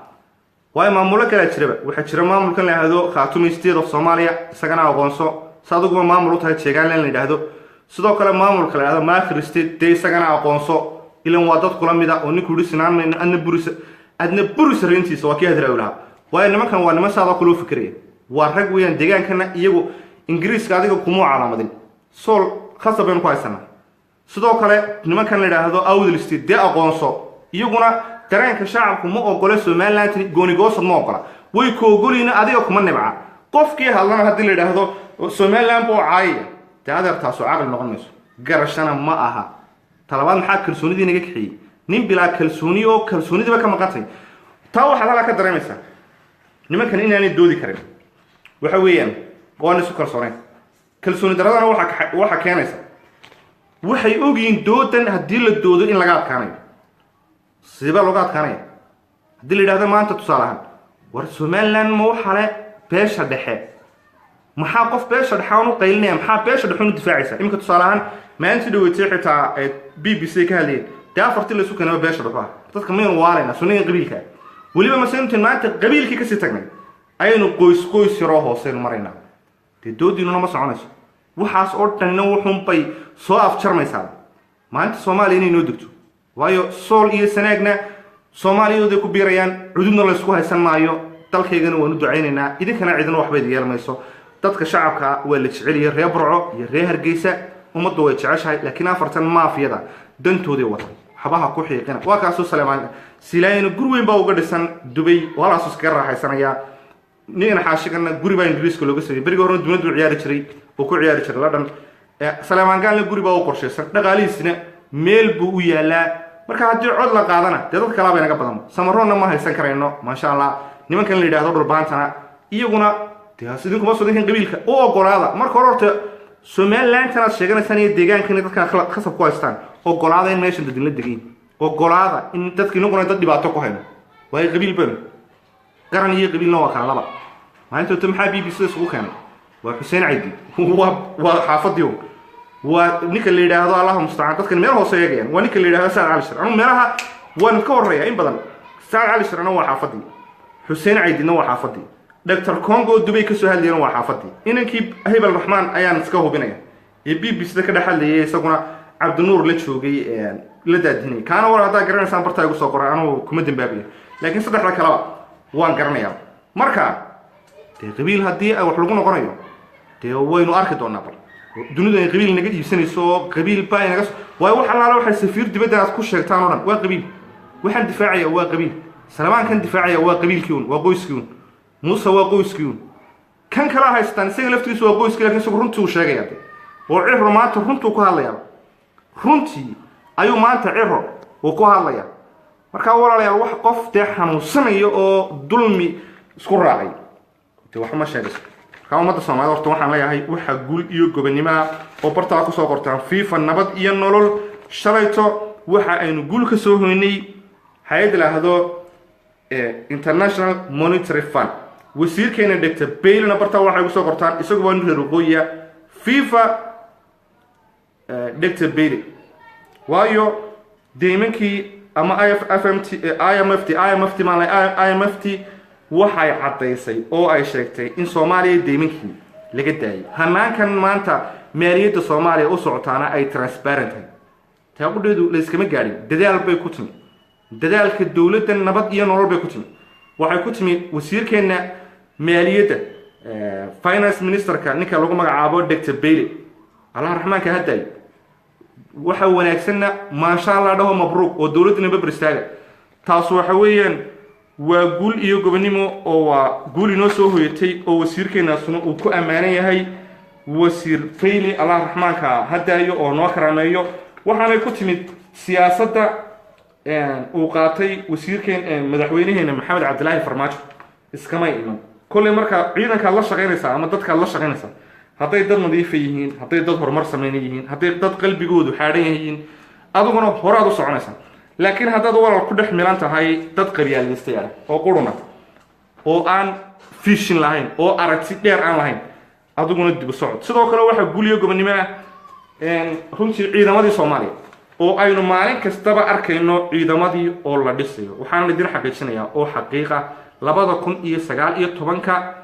Waayo, maamulo kalaa jiraba. Waxaa jira maamulkan la yidhaahdo Khaatumi State of Somalia, isagana aqoonso si adiguba maamul u tahay Jeegaanland la yidhaahdo. Sidoo kale maamulka la yidhahdo Maakhir State, dee isagana aqoonso, ilan waa dad kula mid a oo ninku yihi sinaan mayno, adna buris, adna buris reyntiisa waa kii Hadraawi lahaa. Waayo, nimankan waa niman saadoo kaloo fikiraya, waa rag weeyaan. Deegaankana iyagu Ingiriiska adiga kumuu calaamadin, Sool khasab baynu ku haysanaa. Sidoo kale nimankan la yidhaahdo Awdal State, dee aqoonso iyaguna. Dareenka shacabku ma ogola Somaliland goonigoosad, ma ogola. Way ku ogolyiin, adiga kuma nibca. Qofkii hadlana haddii la yidhaahdo Somaliland buu caayaya, dee adeertaasoo caqli noqon mayso, garashana ma aha. Talabaad, maxaa kalsoonidii naga kaxeeyey? Nin bilaa kalsooni oo kalsoonidiiba ka maqantay. Taa waxaad halaa ka dareemaysaa nimankan inaanay doodi karin. Waxa weeyaan waan isu kalsoonayn. Kalsooni daradana waxaa keenaysa waxay ogyihiin doodan haddii la doodo in laga adkaanayo. Sidee looga adkaanaya haddii la yidhahdo maanta tusaale ahaan, war Somaliland ma waxaa le beesha dhexe? Maxaa qof beesha dhexaan u qaylinaya? Maxaa beesha dhexun u difaacaysa? Iminka tusaale ahaan, maalintii dhaweetay xitaa BBC ka hadlayeen, dee afartii laysu keenaba beesha dhexu ah. Dadka maynu waalayna sunnigan qabiilka weliba mase intan maanta qabiilkii kasii tagnay ayaynu qoys qoys yaroo hooseynu maraynaa. Dee doodiinuna ma soconayso. Waxaas oo dhanina wuxuunbay soo afjarmaysaa maalinta Soomaaliya inay noo degto, waayo Sool iyo Sanaagna Soomaaliyadooday ku biirayaan, cududna laysku haysan maayo. Dalkaygana waan u ducaynaynaa, idinkana cidina waxba idin yeelmayso. Dadka shacabka waa la jeceliyay, reer Burco iyo reer Hargeysa ummaddu way jeceshahay, laakiin afartan maafiyada dantooday wata, waxbaha ku xiiqina. Waa kaasoo Salemaan Silaayana guri weyn baa uga dhisan Dubay oo halkaasuu iskaga raaxaysanayaa. Nin xaashigana guri baa Ingiriiska looga sameeyey, berigii horena dunadu ciyaari jiray oo ku ciyaari jiray London. Salemaan Gaalna guri baa u qorshaysan, dhaqaalihiisina meel buu u yaalaa. Marka haddii cod la qaadana, dee dad kalaa bay naga badan. Samaroonna ma haysan karayno, maasha Allah. Nimankan la yidhahdo Dhulbaantana iyaguna dee idinkuma soo dinkan qabiilka u ogolaada. Marka hore horta Somalilandtan aad sheeganaysaan iyo deegaankan dadkan khasab ku haystaan, ogolaada in meeshan dadinla degayn, ogolaada in dadka inaguna dad dhibaato ku hayno, waayo qabiil baynu qaran iyo qabiilna waa kala laba. Maalinta horta maxaa BBC isugu keenay? Waa Xuseen Caydi, waa xaafadii un, waa ninka la yidhaahdo, Allahu mustacaan, dadkan meel hoose eegayaan, waa ninka la yidhahdo Sacad Cali Shir. Anu meelaha waan ka horreeya in badan. Sacad Cali Shirna waa xaafadii, Xuseen Caydina waa xaafadii, Doctor Congo Dubay kasoo hadlayana waa xaafadii, inankii Hebel Raxmaan ayaan iska hubinaya ee BBC da ka dhex hadlayay, isaguna Cabdinuur la joogay, la daadinayay. Kaana war haddaa garanaysaan bartaa igu soo qoray, anugu kuma dambaabiya, laakiin saddexda kaleba waan garanayaa. Marka dee qabiil haddii wax lagu noqonayo, dee waynu arki doonaa. Bal dunidu ay qabiil naga iibsanayso oo qabiil baa inaga, waayo wax allaale waxay safiir dibadda aad ku sheegtaan oo dhan waa qabiil. Waxaan difaacaya waa qabiil, Salamaankan difaacaya waa qabiilkii un, waa qoyskii un, Muuse waa qoyskii un, kan kala haystaan isaga laftigiisu waa qoyskii, lakin isagu runtii uu sheegaya de oo Ciro maanta runtuu ku hadlayaa, runtii ayuu maanta Ciro uu ku hadlaya. Markaa walaalayaal, wax qof dee xanuunsanaya oo dulmi isku raacay dee waxba ma sheegayso. Markaa ummadda Soomaalida horta waxaan leeyahay, waxa guul iyo gobonimaha oo bartaa kusoo qortaan FIFA nabad iyo nolol. Shalayto waxa aynu guul ka soo hoynay hay-ad laahdo International Monetary Fund. Wasiirkeena dhegta Baylina bartaa waxay kusoo qortaan, isagu waa nin reer waqooyiya. FIFA dhegta Bayle, waayo deymankii ama f m t IMF t IMF t maala IMF t waxay caddaysay oo ay sheegtay in Soomaaliya deymankii laga daayay. Hanaankan maanta maaliyadda Soomaaliya u socotaana ay transparent tahay. Taaqudheedu layskama gaadhin, dadaal bay ku timi, dadaalka dowladda nabad iyo nolol bay ku timi. Waxay ku timi wasiirkeenna maaliyadda, finance ministerka, ninka lagu magacaabo Dr Bayle, Allah raxmaanka hadaayo. Waxa wanaagsanna maasha Allah dhaho, mabruuq, oo dowladdana babar istaaga. Taas waxa weeyaan waa guul iyo gobonimo, oo waa guul inoo soo hoyatay oo wasiirkeenaasuna uu ku ammaanan yahay. Wasiir Bayle, Allah raxmaanka hadaayo oo noo karaameeyo. Waxaanay ku timid siyaasadda uu qaatay wasiirkeen, madaxweynaheena Maxamed Cabdilaahi Farmaajo, iskamay iman. Kolley marka ciidankaad la shaqaynaysaa ama dadkaad la shaqaynaysaa hadday dad nadiifa yihiin, hadday dad horumar samayna yihiin, hadday dad qalbigoodu xaadhan yihiin, adiguna horaad u soconaysaa. Laakiin haddaad walaal ku dhex milan tahay dad qabyaalaystayaal oo quruna oo aan vision lahayn oo aragti dheer aan lahayn, adiguna dib u socod. Sidoo kale waxaa guuliyo gobonnimo ah runtii ciidamadii Soomaaliya oo aynu maalin kastaba arkayno ciidamadii oo la dhisayo. Waxaan idin xaqiijinayaa oo xaqiiqa 2019-ka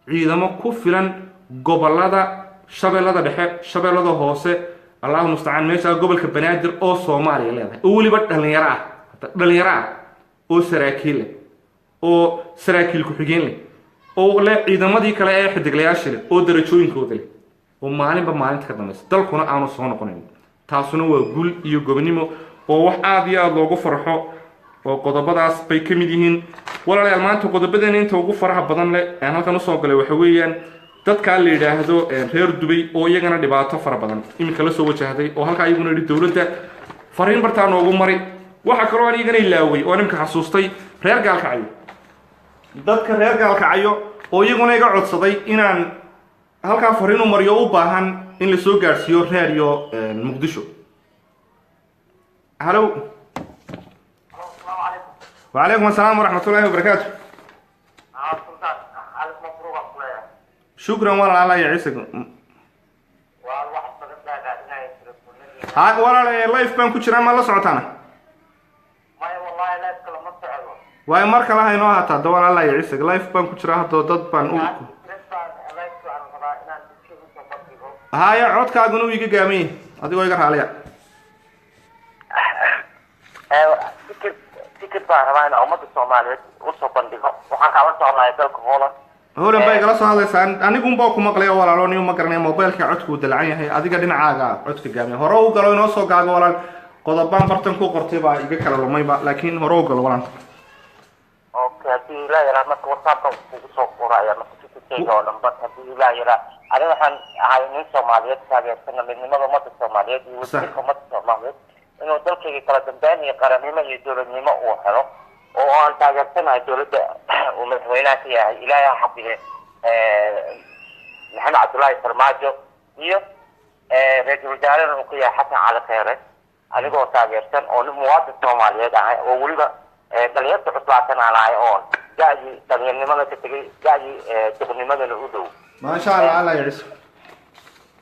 ciidamo ku filan gobolada Shabeellada Dhexe, Shabeellada Hoose, Allahu mustacaan, meesha gobolka Banaadir oo Soomaaliya leedahay, oo weliba dhalinyaro ah, dhalinyaro ah oo saraakiil leh oo saraakiil ku-xigeen leh oo leh ciidamadii kale ee xidiglayaasha leh oo darajooyinkooda leh, oo maalinba maalinta ka dambaysa dalkuna aanu soo noqonayn. Taasuna waa guul iyo gobonimo oo wax aada iyo aada loogu farxo, oo qodobadaas bay ka mid yihiin. Walaalayaal, maanta qodobadeena inta ugu faraha badan leh aan halkan usoo galay waxa weeyaan dadkaa la yidhaahdo reer Dubay oo iyagana dhibaato fara badan iminka la soo wajahday, oo halkaa iyaguna yidhi dowladda fariin bartaa noogu mari. Waxaa kaloo aan iyagana ilaaway oo imika xasuustay reer Gaalkacyo, dadka reer Gaalkacyo oo iyaguna iga codsaday inaan halkaa fariin u mariyo, u baahan in lasoo gaadhsiiyo Radio Muqdisho. Halo, wacalaykum asalaam waraxmat ullahi wabarakaatu. Shukran walaal, Allah ya ciise. Waa wax badan baa raadinaya telefoonadii. Ha walaal, live baan ku jiraa, ma la socotaana? Maya, wallahi live-ka lama socdo. Waayo, mar kale ha inoo haataa da walaal, Allah ya ciise, live baan ku jiraa haddoo dad baan u Fikrad baan live-ka aan rabaa inaan bulshada usoo bandhigo. Haya, codkaaguna uu iga gaamay, adigoo iga raaliya. Fikir baan rabaa inaan ummadda Soomaaliyeed usoo bandhigo. Waxaan kaala socnahay dalka Holland. Horan baa igala soo hadlaysaa, anigunbaa ku maqlaya walaalo. Niyo ma garanaya, mobilka codku uu dalacan yahay, adiga dhinacaaga codka gaamay. Hore u galo, inoo soo gaago walaal. Qodobaan bartan ku qortay baa iga kala lumayba, laakiin hore u galo walaal. Okay, haddii ilaa yaraa marka WhatsAppka kugu soo qoraya marka fikirkayga oo dhan ba. Haddii ilaa yaraa, aniga waxaan ahay nin Soomaaliyeed taageersana midnimada ummadda Soomaaliyeed iyo wadajirka ummadda Soomaaliyeed, inuu dalkayga kala dambeyn iyo qarannimo iyo dowladnimo uu helo, oo aan taageersanahay dowladda uu madaxweynaha ka yahay, Ilaahay ha xafide, Maxamed Cabdullaahi Farmaajo, iyo ra-iisul wasaarena uu ka yahay Xasan Cali Kheyre. Anigoo taageersan oo nin muwaadin Soomaaliyeed ahay oo weliba dhalinyarta cuslaatan aan ahay, oo da-dii dhalinyarnimada ka tegay, da-dii duqnimadana u dhow. Maasha Allah, Allah ya ciise.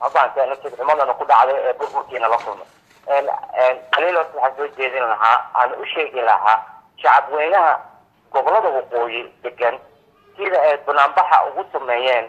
Mafahamtay? Nasiib xumadana ku dhacday ee burburkiina la kulmay. Qaliil horta waxaan soo jeedin lahaa, aan u sheegi lahaa shacabweynaha gobolada waqooyi degan, sida ay banaanbaxa ugu sameeyeen,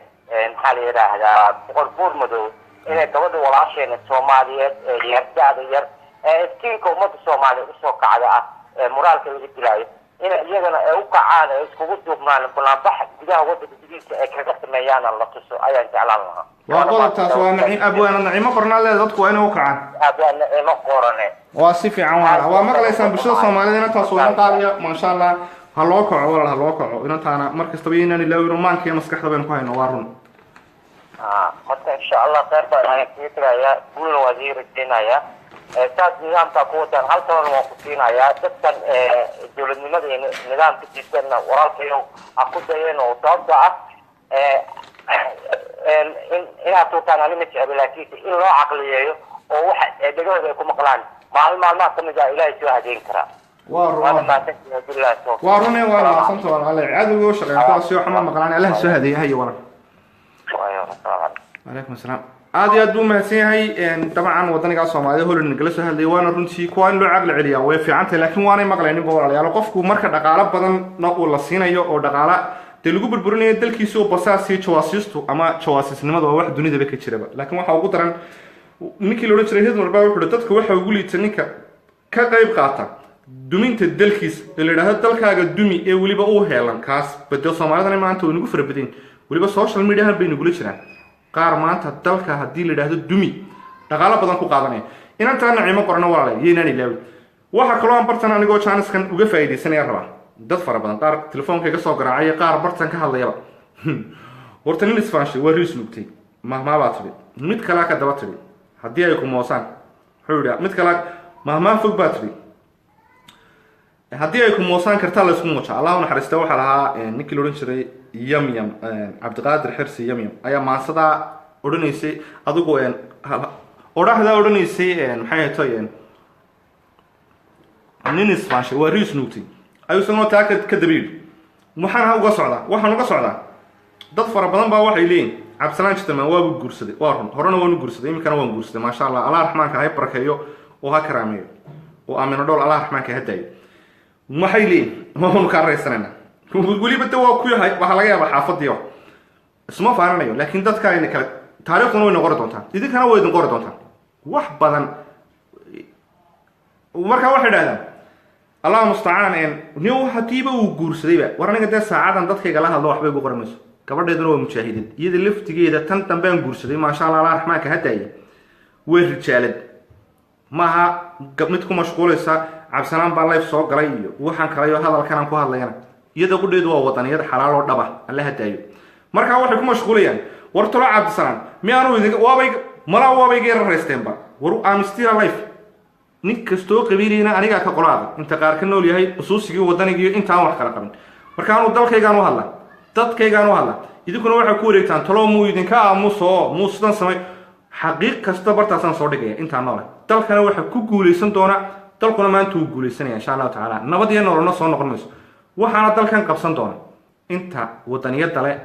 maxaa la yidhaahdaa, Boqor Buur Madow, inay gabadha walaasheena Soomaaliyeed ee yar, da-da yar, ee iftiinka ummadda Soomaaliya usoo kacda ah, ee moraalka laga dilaayo, in iyagana ay u kacaan, ay iskugu duubnaan, banaanbax gudaha waddanka gudihiisa ay kaga sameeyaana la tuso ayaan jeclaan lahaa. Waa qodobtaas, waa naci abwaana Nacimo Qornaal leeda, dadku waa inay u kacaan. Abwaan Nacimo Qorane. Waa si fiican walaal, waa maqlaysaan bulshada Soomaalida, inantaas waa inan qaaliya, maasha Allah. Ha loo kaco walaal, ha loo kaco inantaana. Mar kastaba inaan ilaawin maanka iyo maskaxda baynu ku hayno, waa run. Marka insha Allah kheyr baan idin kaga tegayaa, guulna waa idiin rajaynayaa. Saas nidaamkaa ku wadaan, hal talana waan ku siinayaa dadkan dowladnimada iyo nidaamka diidanna, walaalkayow, ha ku dayeen, oo sababta ah in inaad tuurtaan ani ma jecli, laakiinse in loo caqliyeeyo oo waxa dhegahooda ay ku maqlaan, maalin maalmaha kamid ah Ilaahay soo hadeyn karaa. Waa run. Waana mahadsantihiin, billahi tawfiiq. Waa rune, waa mahadsanta walaal. Cadowga u shaqeeya kuwaasi oo xuma maqlaan, Allaha soo hadeeya. Haye walaal. Waayo, assalaamu calaykum. Calaykum asalaam. Aad iyo aad buu mahadsan yahay dabcan wadanigaa Soomaalida Holland nagala soo hadlayay. Waana runtii, kuwa in loo caqli celiyaa way fiican tahay, laakiin waanay maqlayninba walaalayaal. Qofku marka dhaqaalo badanna uu la siinayo oo dhaqaala dee lagu burburinayo dalkiisa oo basaas iyo jawaasiistu ama jawaasiisnimadu waa wax dunidaba ka jiraba, laakiin waxaa ugu daran ninkii la odhan jiray Hitler baa wuxuu uhi dadka waxa ugu liita ninka ka qayb qaata duminta dalkiisa, ee la yidhaahdo dalkaaga dumi, ee weliba uu heelan kaas badeo. Soomaalidana maanta way nagu fara badan, weliba social mediahan bay nagula jiraan qaar maanta dalka haddii la yidhaahdo dumi dhaqaalo badan ku qaadanaya. Inantaa Nacimo Qorno walaale yaynaan ilaawin. Waxaa kaloo aan bartan anigoo jaaniskan uga faa'iidaysanaya rabaa, dad fara badan qaar telefoonka iga soo garaacaya, qaar bartan ka hadlayaba. Horta nin isfaanshay waa riis nuugtay, mahmaa baa tidhi. Mid kalaa ka daba tidhi, haddii ay ku moosaan, wuxuu yidhi mid kalaa, mahmaa fog baa tidhi, haddii ay ku moosaan kartaa la isku muuja. Allah u naxariista, waxaa lahaa ninkii la odhan jiray Yamyam, Cabdiqaadir Xirsi Yamyam ayaa maansadaa odhanaysay. Adigu odhahdaa odhanaysay, maxay ahaytoy, nin isfaanshay waa riis nuugtay, ayuu isaguna taa ka daba yidhi. Waxaan uga socdaa, waxaan uga socdaa, dad fara badan baa waxay leeyihin Cabdisalaan Jitamaan waabuu guursaday. Waa run, horena waanu guursaday, iminkana waan guursaday, maasha Allah. Allah raxmaanka ha barakeeyo oo ha karaameeyo oo aamino dhool, Allah raxmaanka ha daayo. Waxay leeyihin waanu kaa raysanayna weliba de waa ku yahay, waxaa laga yaabaa xaafadii wax isma faananayo, laakiin dadka ayna kale taariikhduna wayna qori doontaa, idinkana way idin qori doontaa wax badan. Markaa waxay idhahdaan, Allah mustacaan, nin hadiiba uu guursadayba. War aniga dee saacadan dadkayga la hadlo waxba igu qori mayso, gabadheeduna waa mujaahidin iyada laftigeeda. Tan dambean guursaday, maasha Allah, Allah raxmaanka ha daaya, way rijaalad maaha mid ku mashquulaysa Cabdisalaan baa live soo galay iyo waxaan kalayo hadalkan aan ku hadlayana. Iyada qudheedu waa wadaniyad xalaal oo dhaba, Alla ha daayo. Markaa waxay ku mashquulayaan, war talo Cabdisalaan miyaanu idin waabay malaa, waabay iga yara war. I'm still alive. Nin kastoo qabiilayna anigaa ka qolaada inta qaar ka nool yahay qusuusigii wadanigiiyo intaan wax kala qabin. Marka anuu dalkaygaan u hadla, dadkaygaan u hadla, idinkuna waxay ku wareegtaan talo muu idinka aamuso, muu sidan samay. Xaqiiq kasta bartaasaan soo dhigaya intaan noole. Dalkana waxa ku guulaysan doona, dalkuna maanta wuu guulaysanaya insha Allahu tacaala. Nabad iyo nololna soo noqon mayso, waxaana dalkan qabsan doona inta wadaniyada leh,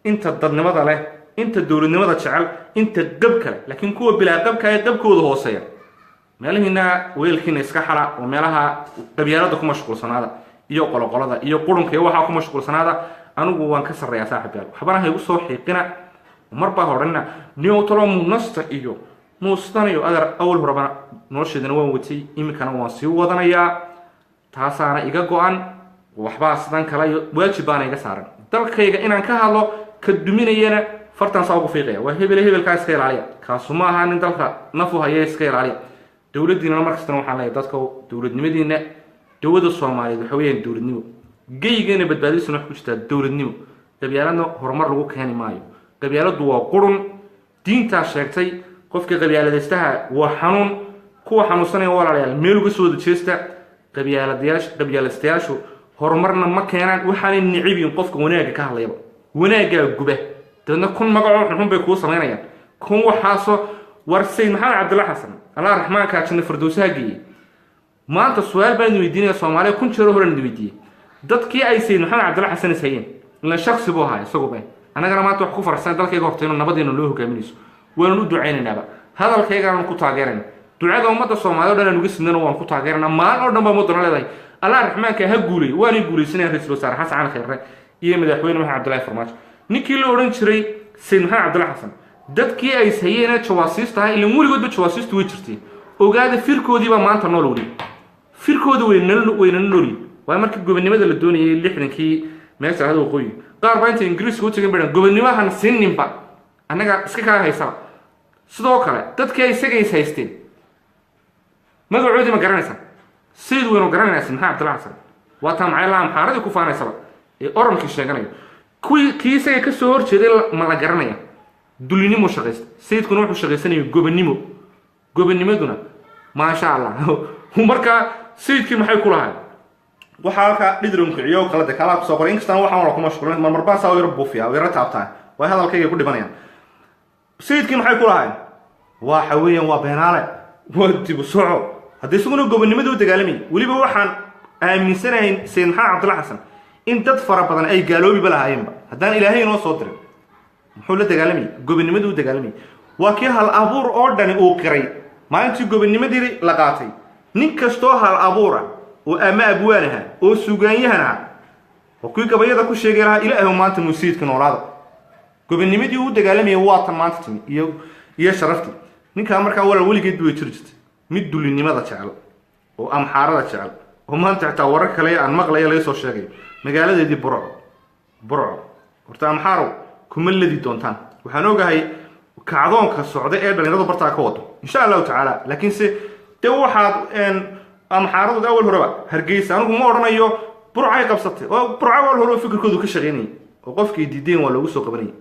inta dadnimada leh. Inta dowladnimada jecel, inta qab kale, laakiin kuwa bilaa qabka ee qabkooda hooseeya, meelihiina weelkiina iska xala oo meelaha qabyaalada ku mashquulsanaada iyo qoloqolada iyo qurunka iyo waxaa ku mashquulsanaada. Anigu waan ka sarreeyaa, saaxiib yaal. Waxbana ha igu soo xiiqina. Marbaa odhanina newtalo munasta iyo muustan iyo adeer. Awal horebana nolosheedana waan watay, iminkana waan sii wadanayaa. Taasaana iga go-an. Waxbaa sidan kale iyo waajib baana iga saaran dalkayga inaan ka hadlo. Ka duminayana fartaan saa ugu fiiqaya: waa hebele, hebelkaa iska ilaaliya, kaasu ma aha nin dalka nafu haya, iska ilaaliya. Dowladdiinana markastana waxaan leeyahay, dadka dowladnimadiina, dowladda Soomaaliyeed waxa weeyaan dowladnimo. Geygana badbaadadiisuna wax ku jirtaa dowladnimo. Qabyaaladna horumar lagu keeni maayo. Qabyaaladdu waa qurun, diintaa sheegtay. Qofka qabyaaladaystaha waa xanuun. Kuwa xanuunsanaya, walaalayaal, meel uga soo wada jeesta. Qabyaaladayaasha, qabyaalaystayaashu horumarna ma keenaan, waxaanay necib qofka wanaagga ka hadlayaba. Wanaaggaa guba, dabeedna kun magacoo xunxun bay kuu samaynayaan, kun waxaasoo. War Sayid Maxamed Cabdulla Xasan, Allah raxmaankaa janna firdowsaha geeyey, maanta su-aal baan idin weydiinaya Soomaaliya. Kun jeero horan idin weydiiyey: dadkii ay Sayid Maxamed Cabdulla Xasan is hayeen, ilan shaksi buu ahaa isaguba, annagana maanta wax ku faraxsan dalkayga horta inuu nabadeena loo hogaaminayso, waanun u ducaynaynaba, hadalkaygaanu ku taageerayna, ducada ummadda Soomaaliya o dhan aan uga sidnana waan ku taageerana. Maalin oo dhan baa muddana leedahay Allah raxmaanka ha guuleyo. Waanay guulaysanayaan ra-iisul wasaare Xasan Cali Khayre iyo madaxweyne Maxamed Cabdullahi Farmaajo. Ninkii la odhan jiray Sayid Maxamed Cabdulla Xasan, dadkii ay hayeenee jawaasiista ahaa, ilan weligoodba jawaasiistu way jirtay, ogaada, firkoodiibaa maanta nool weli. Firkooda waynala noolyihin. Waayo, markii gobonnimada la doonayay 60-kii meesha ahada waqooyi, qaar baa intay Ingiriiska u tagin bay gobonnimahan siininba, annaga iska kaa haysaba. Sidoo kale dadkii ay isaga is haysteen magacoodii ma garanaysaa? Sayid waynu garanaysaa. Maxamed Cabdulla Xasan waa taa macaylaha amxaaradii ku faanaysaba ee oramkii sheeganayo. Kuwii kii isaga ka soo horjeeday ma la garanaya? Dulinimuu shaqaysta. Sayidkuna wuxuu shaqaysanayay gobonnimo. Gobonnimaduna maasha Allah. Markaa sayidkii maxay ku lahay? Waxaa halkaa dhidron kiciyo kala de kalaa kusoo qoray. Inkastaan waxaan wala ku mashquulin, marmarbaa saa yaro buufiya, yaro taabtaa, way hadalkayga ku dhimanayaan. Sayidkii maxay ku lahayn? Waxa weeyaan waa beenaale, waa dibu soco. Haddii isaguna gobonnimada u dagaalamayay, weliba waxaan aaminsanahay Sayid Maxamed Cabdulla Xasan in dad fara badan ay gaaloobiba lahaayeenba haddaan Ilaahay inoo soo dirin. Muxuu la dagaalamayay? Gobonnimada u dagaalamayay. Waa kii hal abuur oo dhani uu qiray maalintii gobonnimadii la qaatay. Nin kastoo hal abuura oo ama abwaan aha oo sugaanyahan aha oo kuwii gabayada ku sheegay lahaa, Ilaahu maanta musiidka noolaada. Gobonnimadii uu dagaalamayay waa tan maanta timi iyo sharaftii ninkaa. Markaa walaal, weligeed way jiri jirtay mid dulinimada jecel oo amxaarada jecel, oo maanta xitaa warar kale aan maqlaya laga soo sheegayo magaaladeedii Burco. Burco horta amxaarow kuma ladi doontaan. Waxaan ogahay kacdoonka socda ee dhalinyaradu bartaa ka wado, insha Allahu tacaala. Laakiinse dee waxaad amxaaradu awal horeba Hargeysa, anigu ma odhanayo Burcay qabsatay, oo Burca awal hore oo fikirkoodu ka shaqaynayay oo qofkii diideen waa loogu soo qabanayay.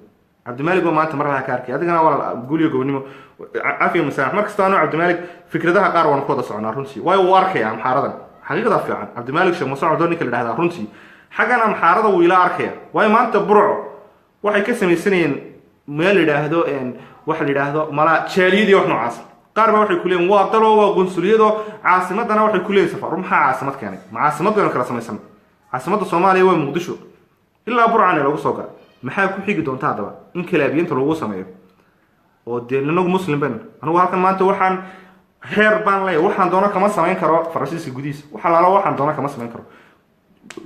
Cabdimaalig oo maanta mar laha ka arkay. Adigana walaal, guuliyo gobonimo, cafiya masaax. Mar kasta anuu Cabdimaalig fikradaha qaar waan ku wada soconaa runtii, waayo wuu arkaya amxaaradan xaqiiqada fiican. Cabdimaalig Sheekh Muuse Cabdo ninka la dhahdaa runtii xaggan amxaarada wuu ila arkaya. Waayo, maanta Burco waxay ka samaysanayeen meel la yidhaahdo, waxa la yidhaahdo malaa jaaliyadii wax noocaas. Qaar baa waxay ku leeyihin waa daloo, waa qunsuliyadoo caasimadana waxay ku leeyihin safar. Maxaa caasimad keenay? Ma caasimad baynu kala samaysan? Caasimadda Soomaaliya waa Muqdisho. Ilaa Burcana lagu soo gala. Maxaa ku xigi doonta haddaba? In kalaabiyiinta lagu sameeyo oo dee inagu muslim baynu. Anigu halkan maanta waxaan xeer baan leeyahay, waxaan doono kama samayn karo Faransiiska gudihiisa, wax alaala waxaan doono kama samayn karo.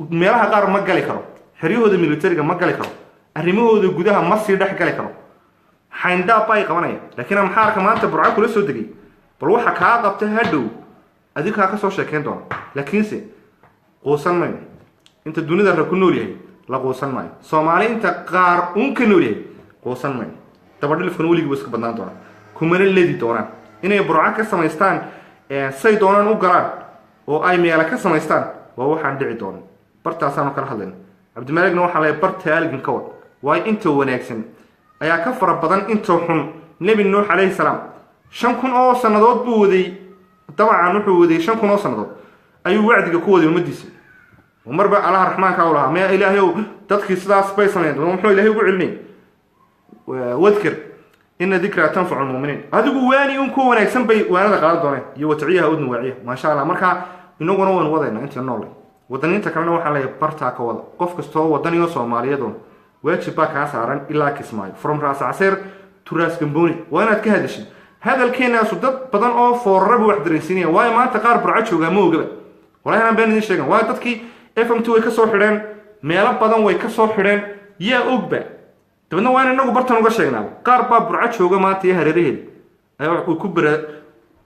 Meelaha qaar ma gali karo, xeryahooda militariga ma gali karo, arrimahooda gudaha ma sii dhex gali karo, xayndaab baa ay qabanaya. Laakiin amxaarka maanta Burco kula soo degay, bal waxa kaa qabta hadhow adigaa ka soo sheekeyn doona. Laakiinse quusan mayno. Inta dunida ra ku nool yahay la quusan maayo. Soomaali inta qaar uun ka nool yahay quusan mayno. Dabadhilifkuna weligiiba iska badnaan doona, kumana ledi doonaan inay Burco ka samaystaan, say doonaan u galaan oo ay meela ka samaystaan. Waa waxaan dhici doonan. Bartaasaanu kala hadlayna. Cabdimaaligna waxaa leeyahay barta algin ka wad, waayo inta wanaagsan ayaa ka fara badan inta xun. Nebi Nuux calayhi salaam 5000 oo sannadood buu waday. Dabcan wuxuu waday 5000 oo sannadood ayuu wacdiga ku waday ummaddiisa. Oo marba Allaha raxmaanka u lahaa, maya Ilaahay ow, dadkii sidaas bay sameeyeen. Muxuu Ilaahay ugu celinayay? Wadkir ina dikraa tanfacu lmuminiin. Adigu waani un, kuwa wanaagsan bay waanada qaadan dooneen iyo wataciyaha udna waaciya, maasha Allah. Markaa inaguna waynu wadayna inta noole. Wadaniinta kalena waxaan leeyahay bartaa ka wada. Qof kastoo wadaniyo Soomaaliyeedun Waajib baa kaa saaran ilaa Kismaayo, from Raas Caseer to Raas Gamboni, waa inaad ka hadashid. Hadalkeenaasu dad badan oo fooraraba wax dareensiinaya, waayo maanta qaar Burco joogaa ma ogaba. Walahi anaan been idin sheegan, waayo dadkii FM 2 way kasoo xidheen, meelo badan way kasoo xidheen, yaa ogba? Dabeedna waa in inagu bartan uga sheegnaaba. Qaar baa Burco jooga maanta iyo hareeraheeda ayaa uu ku bara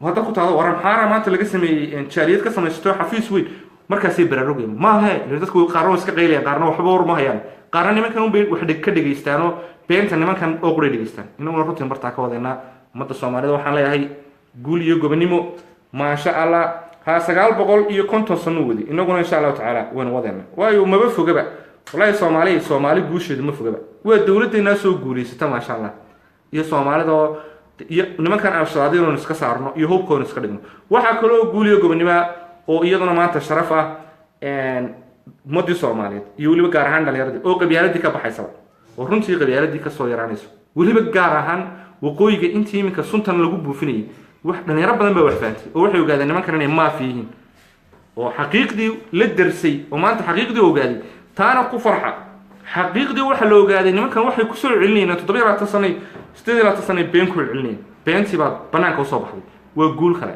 hadda ku taado waran xaara maanta laga sameeyey jaaliyad ka samaysato xafiis weyn, markaasay baraarugayaan. Maaha dadku qaarna way iska qaylayaan, qaarna waxba war ma hayaan, qaarna nimankan unbay wax ka dhegaystaanoo beenta nimankan oo quray dhegaystaan. Inaguna runtiin bartaa ka wadeynaa. Ummadda Soomaalida waxaan leeyahay guul iyo gobonimo, maasha Allah. Ha 950 sano wadi, inaguna insha Allahu tacaala waynu wadeena, waayo maba fogaba. Wallahi Soomaali, Soomaali guusheedu ma fogaba. Waa dowladeennaa soo guulaysata, maasha Allah, iyo Soomaalida oo iyo nimankan Al-Shabaab inaynu iska saarno iyo hubkoonu iska dhigno. Waxaa kaloo guul iyo gobonimo oo iyaduna maanta sharaf ah ummadii Soomaaliyeed iyo weliba gaar ahaan dhalinyaradii oo qabyaaladii ka baxaysaba, oo runtii qabyaaladii kasoo yaraanayso, weliba gaar ahaan waqooyiga intii iminka suntan lagu buufinayay. Wax dhalinyaro badan baa wax fahantay oo waxay ogaadeen nimankan inay maafi yihiin oo xaqiiqdii la darsay oo maanta xaqiiqdii ogaaday. Taana ku farxa. Xaqiiqdii waxaa la ogaaday nimankan waxay kusoo celinayeen 27 sanay, 28 sanay been ku celinayeen, beentii baa banaanka usoo baxday. Waa guul kale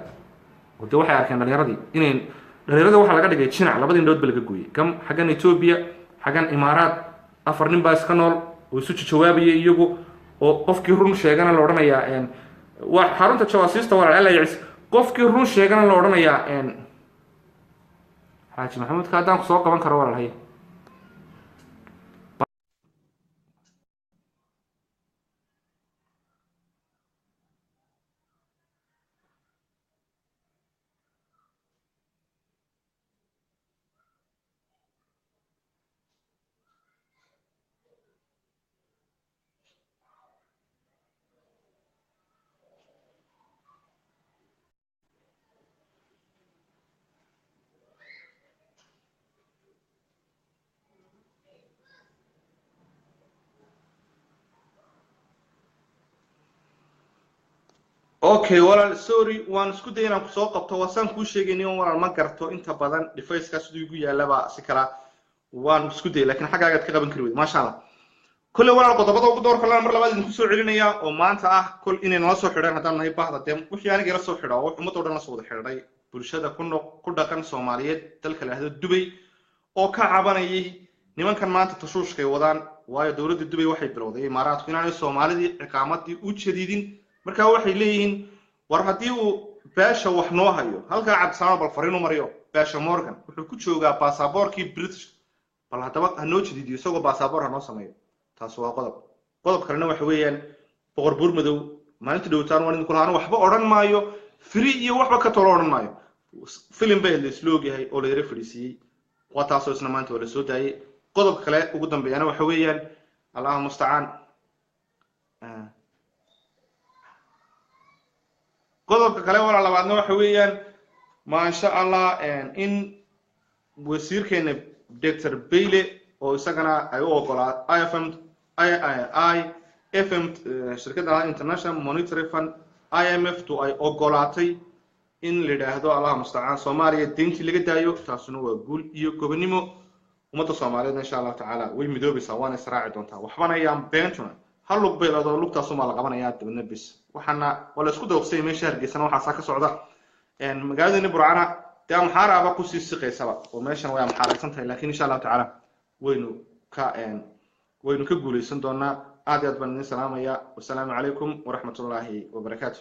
oo dee waxay arkeen dhalinyaradii inay dhalinyarada waxaa laga dhigay jinac labadii indhood ba laga gooyey, gam xaggan Etoobiya, xaggan Imaaraad. Afar nin baa iska nool oo isu jawaabaya iyagu, oo qofkii run sheegana la odhanayaa waa xarunta jawaasiista. Walaal, Alla yacis. Qofkii run sheegana la odhanayaa Xaaji Maxamuudka haddaan kusoo qaban karo, walaal, haye. Okay walaal, sorry, waan isku day inaan kusoo qabto. Waasaan kuu sheegaynin walaal, ma garto inta badan device-ka siduu igu yaalaba si kala. Waan isku dayay, laakiin xaggaagaad ka qaban kari weyday, maasha Allah. Kolley walaal, qodobada ugu door kalena mar labaad idinku soo celinaya oo maanta ah kol inay nala soo xidhaan haddaan nahay bahda dee wixii aniga ila soo xidha oo ummadda o dhan la soo wada xidhay, bulshada ku noq ku dhaqan Soomaaliyeed dalka la yidhahdo Dubay oo ka cabanayay nimankan maanta tashuushkay wadaan. Waayo dowladda Dubay waxay bilowday, Imaaraadku, inaanay Soomaalidii ciqaamadii u jadiidin. Marka waxay leeyihiin, war haddii uu beesha wax noo hayo halkaa Cabdisalaam, bal fariin u mariyo beesha Morgan, wuxuu ku joogaa baasaboorkii British, bal haddaba ha noo jadiidiyo, isagoo baasaboor ha noo sameeyo. Taas waa qodob. Qodob kalena waxa weeyaan Boqor Buurmadow maalinta dhowtaan waan idinku lahaa, waxba odhan maayo, free iyo waxba ka tolo odhan maayo. Filim bay la isla ogyahay oo la yara fadhiisiiyey, waa taasoo isna maanta waa la soo daayey. Qodob kale ugu dambeeyana waxa weeyaan, Allahu mustacaan, qodobka kale walaa labaadna waxa weeyaan, maasha Allah, in wasiirkeena Dr Bayle oo isagana ay u ogolaa IFM I FM, shirkadda International Monetary Fund, IMF tu ay ogolaatay in la yidhaahdo, Allahu mustacaan, Soomaaliya deyntii laga daayo. Taasuna waa guul iyo gobonimo. Ummadda Soomaaliyeedna insha Allahu tacaala way midoobaysaa, waana israaci doontaa. Waxbana ayaan beentuna hal lug bay leedaho, lugtaasumaa la qabanayaa dabadna bis. Waxaana waa la isku dawqsay meesha Hargeysana waxaasaa ka socda, magaaladani Burcana dee Amxaaraaba kusii siqaysaba oo meeshan way amxaaraysan tahay, laakiin insha Allahu tacaala waynu ka guulaysan doonaa. Aad iyo aad baan idin salaamaya. Wasalaamu calaykum waraxmat ullaahi wabarakaatu.